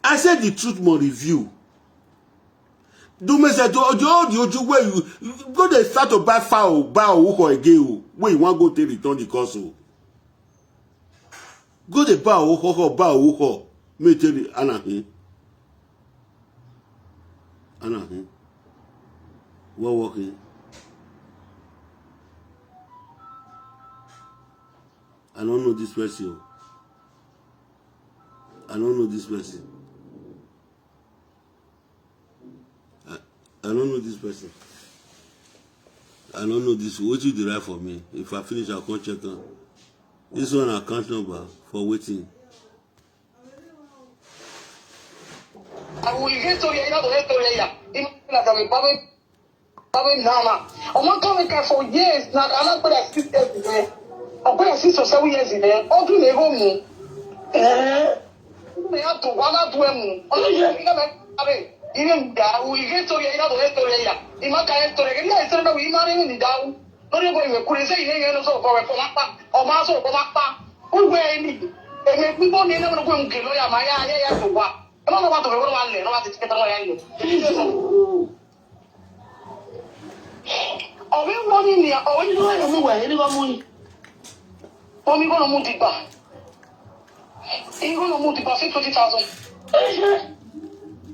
I said the truth mo reveal. Do me say to ojo the oju wey you, you go dey start to buy fowl, buy owo again o. Wey you wan go take return the curse o. Go dey buy owo, buy owo. Me tell you, Anahin. Anahin. What working? I don't know this person. I don't know this person. I, I don't know this person. I don't know this. What you derive for me? If I finish, I'll come check on. This one account number for waiting. I will get to you, you know, to get to you. Imagine that I'm a Babe nana. Ọmọ tó mi kẹ for years na alágbèrè six years ni. Ọgbẹ́rẹ́ six or seven years ni. Ọdún lè rò mú. Ẹ ẹ. Ní a tó wá ládùú ẹ̀ mú. Ọdún yẹn ní kẹ́mẹ́ kábẹ́. Ilé ń dà wù ìgbé tó yẹ iná tó yẹ tó yẹ yà. Ìmọ̀ ká yẹ tó yẹ kí ní àìsàn náà wù ìmọ̀ rẹ̀ ní dà wù. Lórí ìbò ìwé kúrẹ́ sẹ́yìn ní yẹn ló sọ̀rọ̀ kọ́ rẹ̀ kọ́ máa pa. Ọmọ á sọ̀rọ̀ kọ́ máa pa. Ó wẹ̀ ẹ́ ní. Èmi gbígbó ni ẹni wọn kò ń kè lóyà máa yá ayé yá tó wá. Ẹ má lọ bá tó fẹ́ wọ́n wá lẹ̀ lọ́wọ́ àti tíkẹ́tà wọn yá lẹ̀. Ọ̀rẹ́ wọn ni nìyà, ọ̀rẹ́ ni wọ́n yẹ mú wẹ̀, ẹni wọ́n mú yìí. Wọ́n mi gbọ́dọ̀ mú dìgbà. Èyí gbọ́dọ̀ mú dìgbà sí twenty thousand. Ẹ ṣe.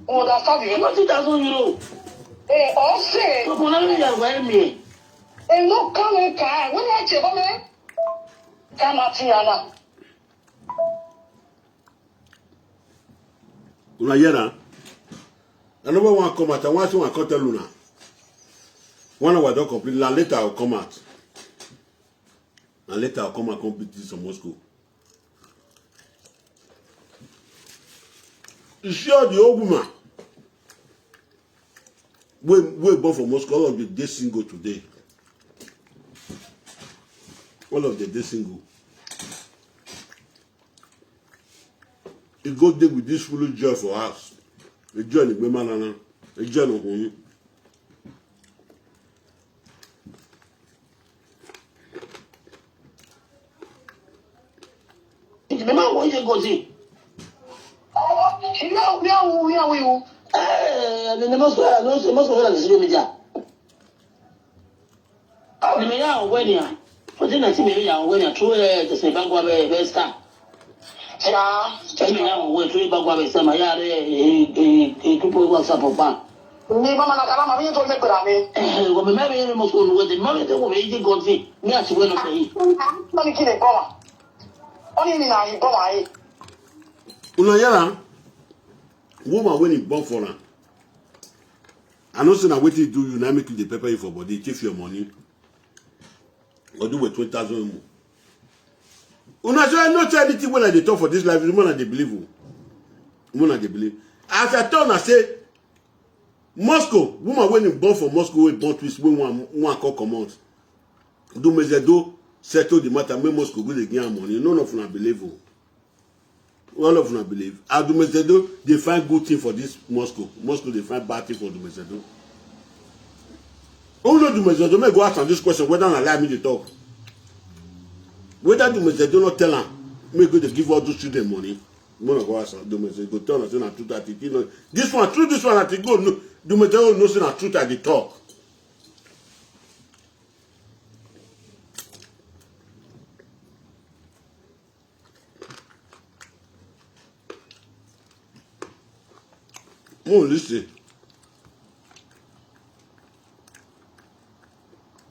Wọ́n dà sábì rẹ̀. Twenty thousand euro. Ẹ ọ̀sẹ̀. Gbogbo náà ló yà wá ẹ̀mí ẹ̀. Ẹ ló kán mi kà á, wọ́n ní ẹ̀jẹ̀ bọ́ mi. Ká máa ti yàrá. Una hear am? I never wan come out. I wan say wan come tell una. One hour don complete. Na later I go come out. Na later I go come out come beat this for Moscow. You see all the old woman wey wey born for Moscow, all of them dey single today. All of them dey single. E go dey with this foolish joy for house. E joy ni gbema nana. E joy no hun. Ìdìbò máa wọ iye gòjì. Ìyá òun yà wù yà wù yà wù. Ẹ ẹ ní mọ́sọ̀rọ̀ ní mọ́sọ̀rọ̀ ní sílẹ̀ mi jà. Ni me ya wenya. Odi na ti me ya wenya. True eh, the se bagwa be be star. Ya. Ti me ya we true bagwa be sama ya re eh eh eh kupo wa sa papa. Ni mama na kala mama ni to me kura mi. Eh, go me me me mo so no we de. Mama de go me ji go ti. Ni ati we no pe. Mami kile boma. Oni ni na yi boma yi. Una yara. Woman wey him born for am. I know say na wetin he do you, na make you dey pepper you for body, thief your money. Or do with twenty thousand emu. Una say I no tell anything when I dey talk for this life, woman I dey believe o. Woman I dey believe. As I tell una say, Moscow, woman wey him born for Moscow, wey born twins, wey one, one come comot. Dumezedo settle the matter, make Moscow go dey give am money. None of una believe o. All of una believe. As Dumezedo dey find good thing for this Moscow. Moscow dey find bad thing for Dumezedo. Who know Dumezedo? Make go ask am this question, whether na lie me dey talk. Whether Dumezedo no tell am, make go dey give all those children money. Make una go ask am, Dumezedo go tell am say na truth that he know. This one, through this one, that he go know. Dumezedo know say na truth that dey talk. Mo listen.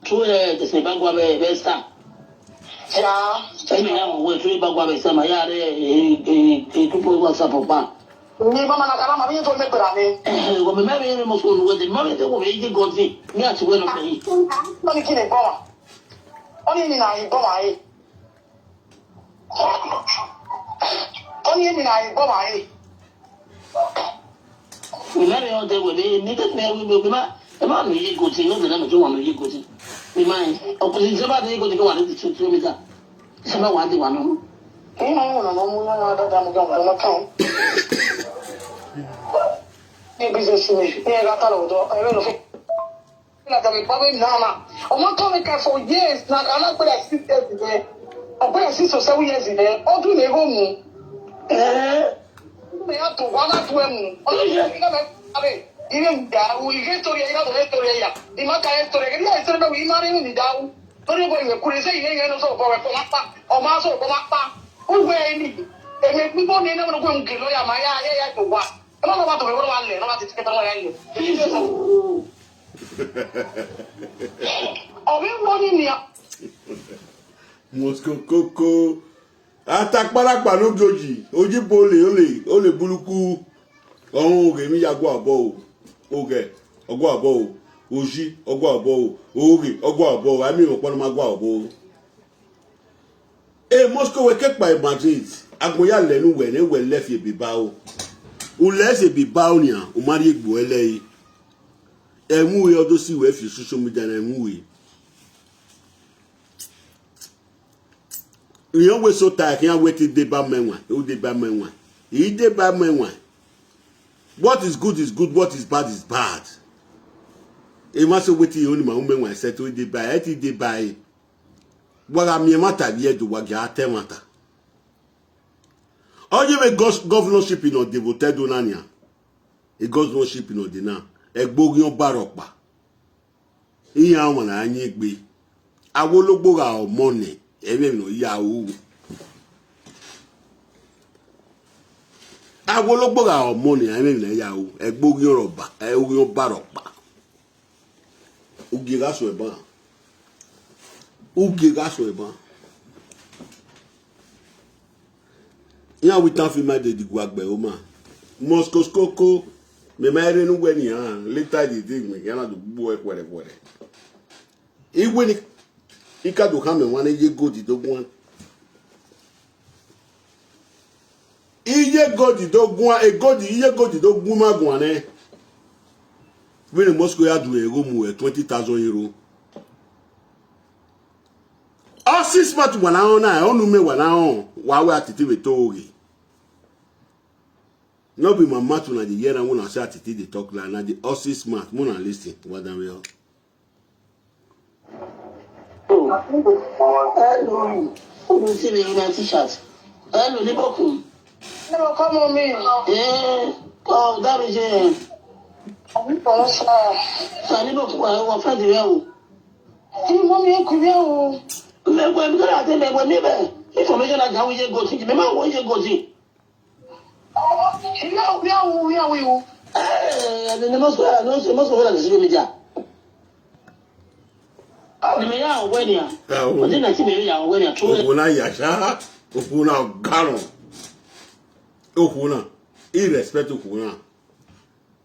Tu eh, te se bagwa be be sa. Ya. Emi ya we tu bagwa be sa ma ya re e e e tu po wa sa po pa. Ni mama na karama mi to me pera ni. Ko me me me mo so no we de ma me de ko me ji go ti. Mi ati we no pe. Mami kini boma. Oni ni na iboma e. Onye mi na igbo ma e. Ìlànà yóò tẹ wẹ̀lé ní tẹ̀sí ẹ̀rú ìgbẹ́ òbí máa ẹ máa nù yí gòtì ní òbí náà tó wà nù yí gòtì. Ìmọ̀ ẹ̀ ọkùnrin tí ó bá dé yí gòtì kí wà ní ti tuntun mi ta. Ṣé máa wà á di wà nù? Èyí máa ń wọ̀nà mọ́ mú náà máa dáadáa mú gan ọ̀nà kan. Ní ibi ṣe sinmi, ní ẹ̀ka tá lọ́wọ́ tó ẹ̀rọ ìlú fún. Na the problem now na. Omo come make am for years na, I no pay like six years there. I pay like six to seven years there. All do dey go mu. Eh. Me ya to wala to emu. All do dey go mu. Abe, even da we get story ya, we get story ya. Ima ka story. Ke ya story na we ima re ni da. Story boy we kure se ye ye no so ko we ko mapa. O ma so ko mapa. U we ni. E me mi bo ni na mo ko ngi lo ya ma ya ya ya to wa. E ma no ba to we ko wa le, no ba ti ke to wa ya ni. Ọ̀rẹ́ wo ni ni a? Moscow koko. Atakparakpa no goji. Oji bole ole ole buluku. Ọ̀hún oge mi ya gwa ọ̀bọ o. Oge ọgwa ọ̀bọ o. Oji ọgwa ọ̀bọ o. Oge ọgwa ọ̀bọ o. Ami ọ̀pọ̀ no ma gwa ọ̀bọ o. E Moscow we ke kpa e Madrid. Agbo ya lenu we ne we le fi e bi ba o. U le se bi ba o ni a. U mari egbo ele e. E mu we odo si we fi social media na e mu we. Iyan we so ta iyan we ti de ba menwa. U de ba menwa. I de ba menwa. What is good is good. What is bad is bad. E ma so we ti yo ni ma u menwa e se to de ba e ti de ba e. Waga mi mata bi e do waga te mata. Oye me gos- governorship in o devoted do nania. E governorship in o de na. E gbogi on baropa. Iya won na anyi gbe. Awologbo ga ọmọ ni. Ebe no ya o. Awologbo ga ọmọ ni. Ebe no ya o. E gbogi on roba. E gbogi on baropa. Uge ga so e ban. Uge ga so e ban. Ya we tan fi ma de di gwa gbe o ma. Moscow koko. Me ma re nu we ni a. Later di di me ya na du gbo e kwere kwere. Iwe ni ika do ka me wa ni ye go di do gwan. Iye godi do gwan, e godi, iye godi do gwan ma gwan ne. When Moscow ya do e go mu e twenty thousand euro. All six months wa na on na, onu me wa na on, wa we atiti we to oge. No be my mouth una dey hear am when I say atiti dey talk like na the all six months, una listen, wa dan we o. Hello. Who do you see me in my t-shirt? Hello, Nibokun. Hello, come on me. Eh, oh, that is it. Come on, sir. Sir, Nibokun, I will find the real. Hey, mommy, come here. Oh. Me go, me go, I tell me, when me be information I can we go see. Me ma we go see. Where, where, where, where, where? Eh, the most, uh, no, the most of the social media. The me ya when ya. Ah, oh. But then I see me ya when ya. True. Okuna yasha. Okuna garon. Okuna. Irrespect Okuna.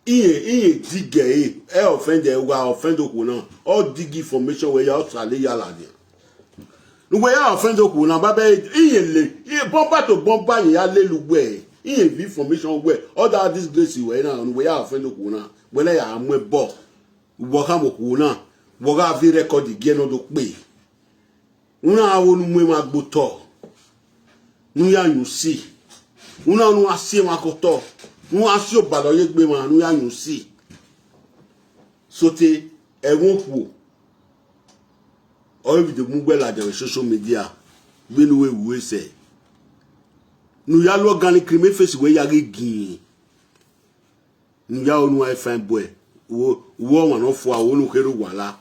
Iye, iye, dige, eh, eh, offend, eh, wa offend okuna. All dig information where you are, sale yala dia. Nugbe ya offend okuna, babe, iye le, iye bomba to bomba, ye ya le lugbe. Iye vi information we. All that disgrace we na, nugbe ya offend okuna. Wele ya amwe bo. Woga mo kuna. Woga vi record dige no do pe. Una awo nu mwe ma gboto. Nu ya nyusi. Una nu asi ma koto. Nu asi obalo ye gbe ma, nu ya nyusi. Sote, e won ku. All video mu gbe la de social media. Benu we we se. Nu ya lo gani crime face we ya gi gin. Nu ya onu ai fine boy. Wo, wo wa no fo, wo nu keru wala.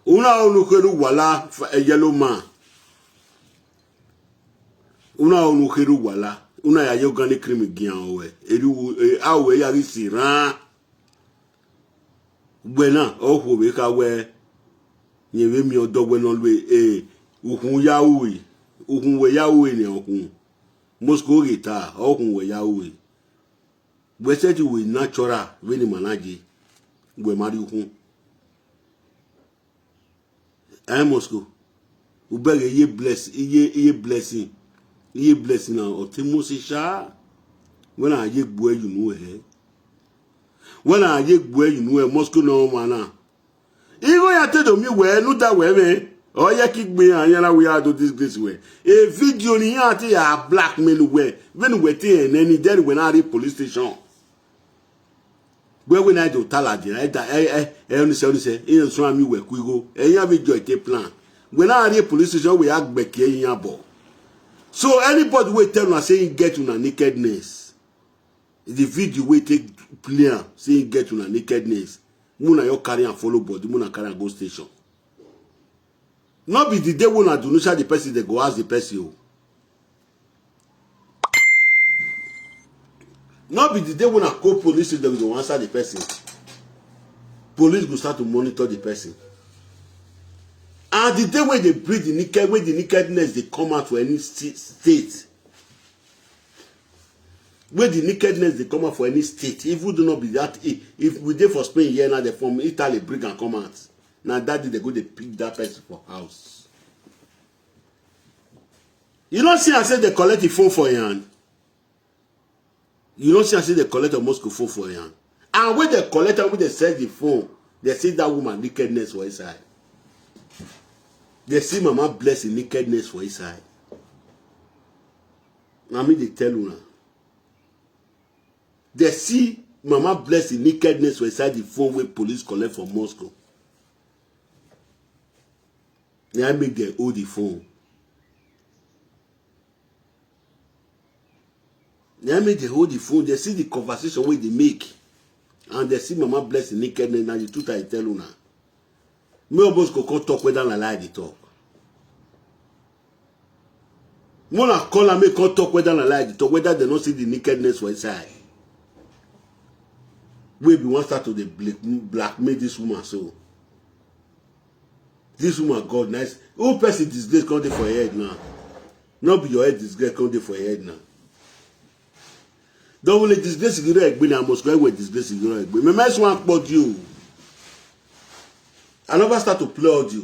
Una onu keru wala, fa-, eh, yellow man. Una onu keru wala. Una ya yo gani crime gian we. Eru, eh, a we ya ri siran. Gbe na, o hu we ka we. Nye we mi odo we no lwe, eh, uhun ya uwe. Uhun we ya uwe ni uhun. Moscow gita, uhun we ya uwe. We set you with natural, we ni manage. We marry uhun. Eh, Moscow. Ubege ye bless, ye, ye blessing. Ye blessing na otimusi sha. When I ye gbe you know eh. When I ye gbe you know eh, Moscow no mana. Igo ya te do mi we, nu da we me. O ye ki gbe anya na we a do disgrace we. E video ni ya te ya blackmail we. When we te en any then we na the police station. Gbe we na do tala di, e da, e, e, e, oni se, oni se, e so ami we ku igo. E ya video e te plan. We na re police station we agbe ke yin abo. So anybody we tell una say he get una nakedness, the video we take play am, say he get una nakedness, muna yo carry am follow body, muna carry am go station. No be the day when I do not the person, they go ask the person. Oh. No be the day when I call police, they go answer the person. Police go start to monitor the person. And the day when they breed the naked, when the nakedness they come out for any sti-, state, when the nakedness they come out for any state, even do not be that, if, if we dey for Spain here now, they from Italy bring and come out. Now that day they go they pick that person for house. You don't see I say they collect the phone for your hand. You don't see I say they collect a Moscow phone for your hand. And when they collect and when they sell the phone, they see that woman nakedness for inside. They see Mama Blessing nakedness for inside. I mean they tell you now. They see Mama Blessing nakedness for inside the phone where police collect from Moscow. They make them hold the phone. They make them hold the phone. They see the conversation where they make. And they see Mama Blessing nakedness. Now the truth I tell you now. Me almost go come talk whether na lie they talk. More I call and make come talk whether na lie they talk, whether they don't see the nakedness for inside. We be one start to the black, blackmail this woman so. This woman God nice. Who person disgrace come dey for your head now? Not be your head disgrace come dey for your head now. Don't only disgrace you right, I must go with disgrace you right. Me mess one pot you. I never start to play audio.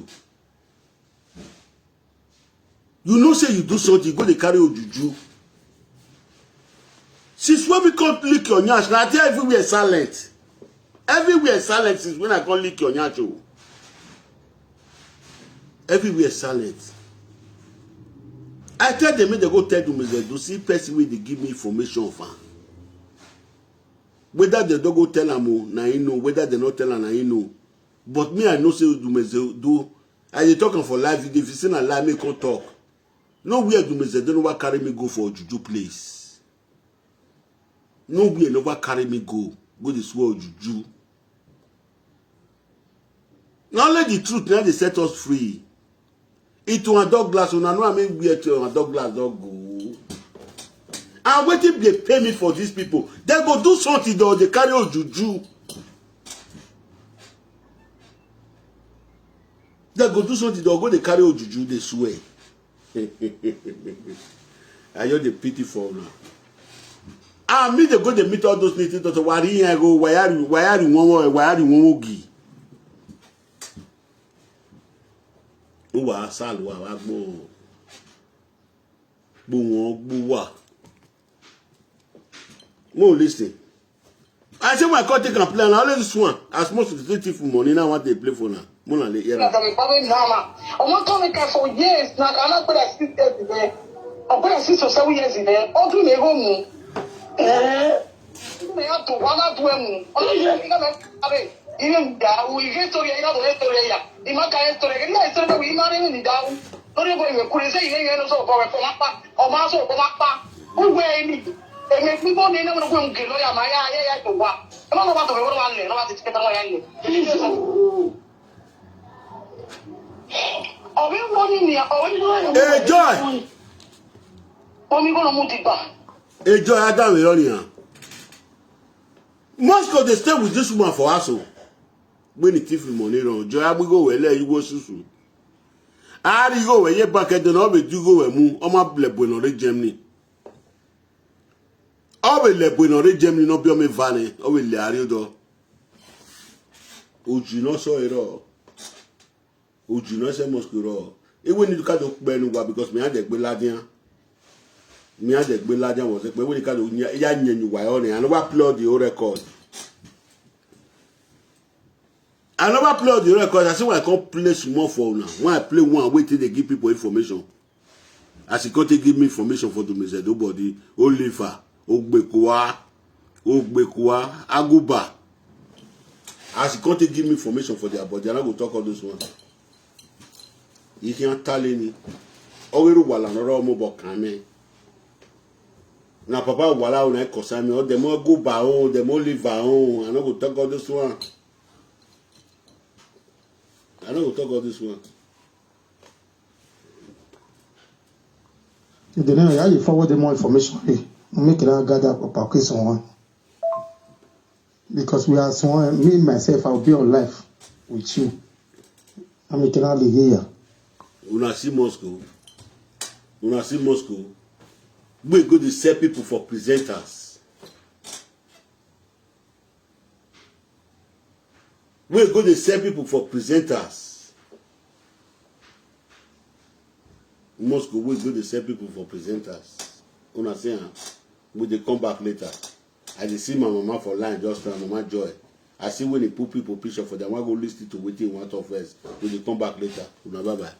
You know say you do something, you go dey carry ojuju. Since when we come lick your nyash, now there everywhere silent. Everywhere silent since when I come lick your nyash. Oh. Everywhere silent. I tell them make they go tell them say do see person wey dey give me information of am. Whether they don't go tell am o, na him know. Whether they not tell am, na him know. But me, I know say Dumeze do. I dey talk am for live. If you say na lie, make come talk. No where Dumeze don never carry me go for juju place. No where never carry me go. Go dey swear juju. Na only the truth na dey set us free. It one Douglas, una know I mean where to one Douglas don go. And wetin dey pay me for these people? They go do something though, they carry ojuju. They go do something though, go they carry ojuju, they swear. I just dey pity for una. Ah, me dey go dey meet all those native doctors. Wari yẹn go, wayari, wayari wọn wọ, wayari wọn wọ gi. Ó wà á sá lọ, wà á gbó. Gbó wọn, gbó wà. Mo listen. I say my country can play, and I always swan. As most of the thief money now want they play for now. Mo na le hear am. Ọmọ tó mi kẹ for years na kana gbọ́dọ̀ six years there. Ọgbọ́dọ̀ six or seven years there. Ọdún mi ego mu. Eh. Me ya to wana tu emu. Ọdún mi ego mu. Abe, ihe ndawu, ihe story ya, ihe story ya. Ima ka story, ihe story we ima ni ndawu. Lórí ìwé ìwé kúrẹ́ sẹ́yìn lẹ́yìn ẹnu sọ̀rọ̀ kọ̀wé fún apá. Ọmọ sọ̀rọ̀ kọ́ máa pa. Wíwẹ́ ẹni. Èmi gbígbó ni iná wọn gbé ń gè lọ́ọ̀yà máa yá ayé yá ìtò wa. Ẹ má lọ́ba tó fẹ́ wọ́n wà lẹ̀ lọ́ba ti ti kẹta wọ́n yá lẹ̀. Ọ̀bí wọ́n ní ni ọ̀bí wọ́n ní. Hey, Joy. Omi kò lọ mú ti gbà. Hey, Joy, I don't know. Moscow dey stay with this woman for house o. When the thief money run, Joy, I go where you go susu. I go where you back at the no be do go where mu. Oma ble bueno re Germany. Obe le bueno re Germany no be o me vane. Obe le ari odo. Ojú no so ero. Ojú no se Moscow ro. Ewe ni ka do pe nu wa because me a de gbe ladian. Me a de gbe ladian was pe we ni ka do ya nyen wa o ni. I never play the whole record. I never play all the record. I say when I come play small for una. When I play one, wait till they give people information. As he come take give me information for the Mister Nobody, Oliver, Ogbekwa, Ogbekwa, Aguba. As he come take give me information for their body, I no go talk all those ones. You can't tell any. Oweru wala no ro mo bo kame. Na papa wala o na concern me. O dem o go ba o, dem o live ba o. I no go talk all this one. I no go talk all this one. You dey know how you forward them more information. Eh? Make it gather up a case on one. Because we are sworn, me myself, I'll be on life with you. I'm eternally here. Una see Moscow. Una see Moscow. We go dey sell people for presenters. We go dey sell people for presenters. Moscow, we go dey sell people for presenters. Una see am. We dey come back later. I dey see my mama for line just now, Mama Joy. I see when they put people picture for them. I go listen to wetin you want of us. We dey come back later. Una bye bye.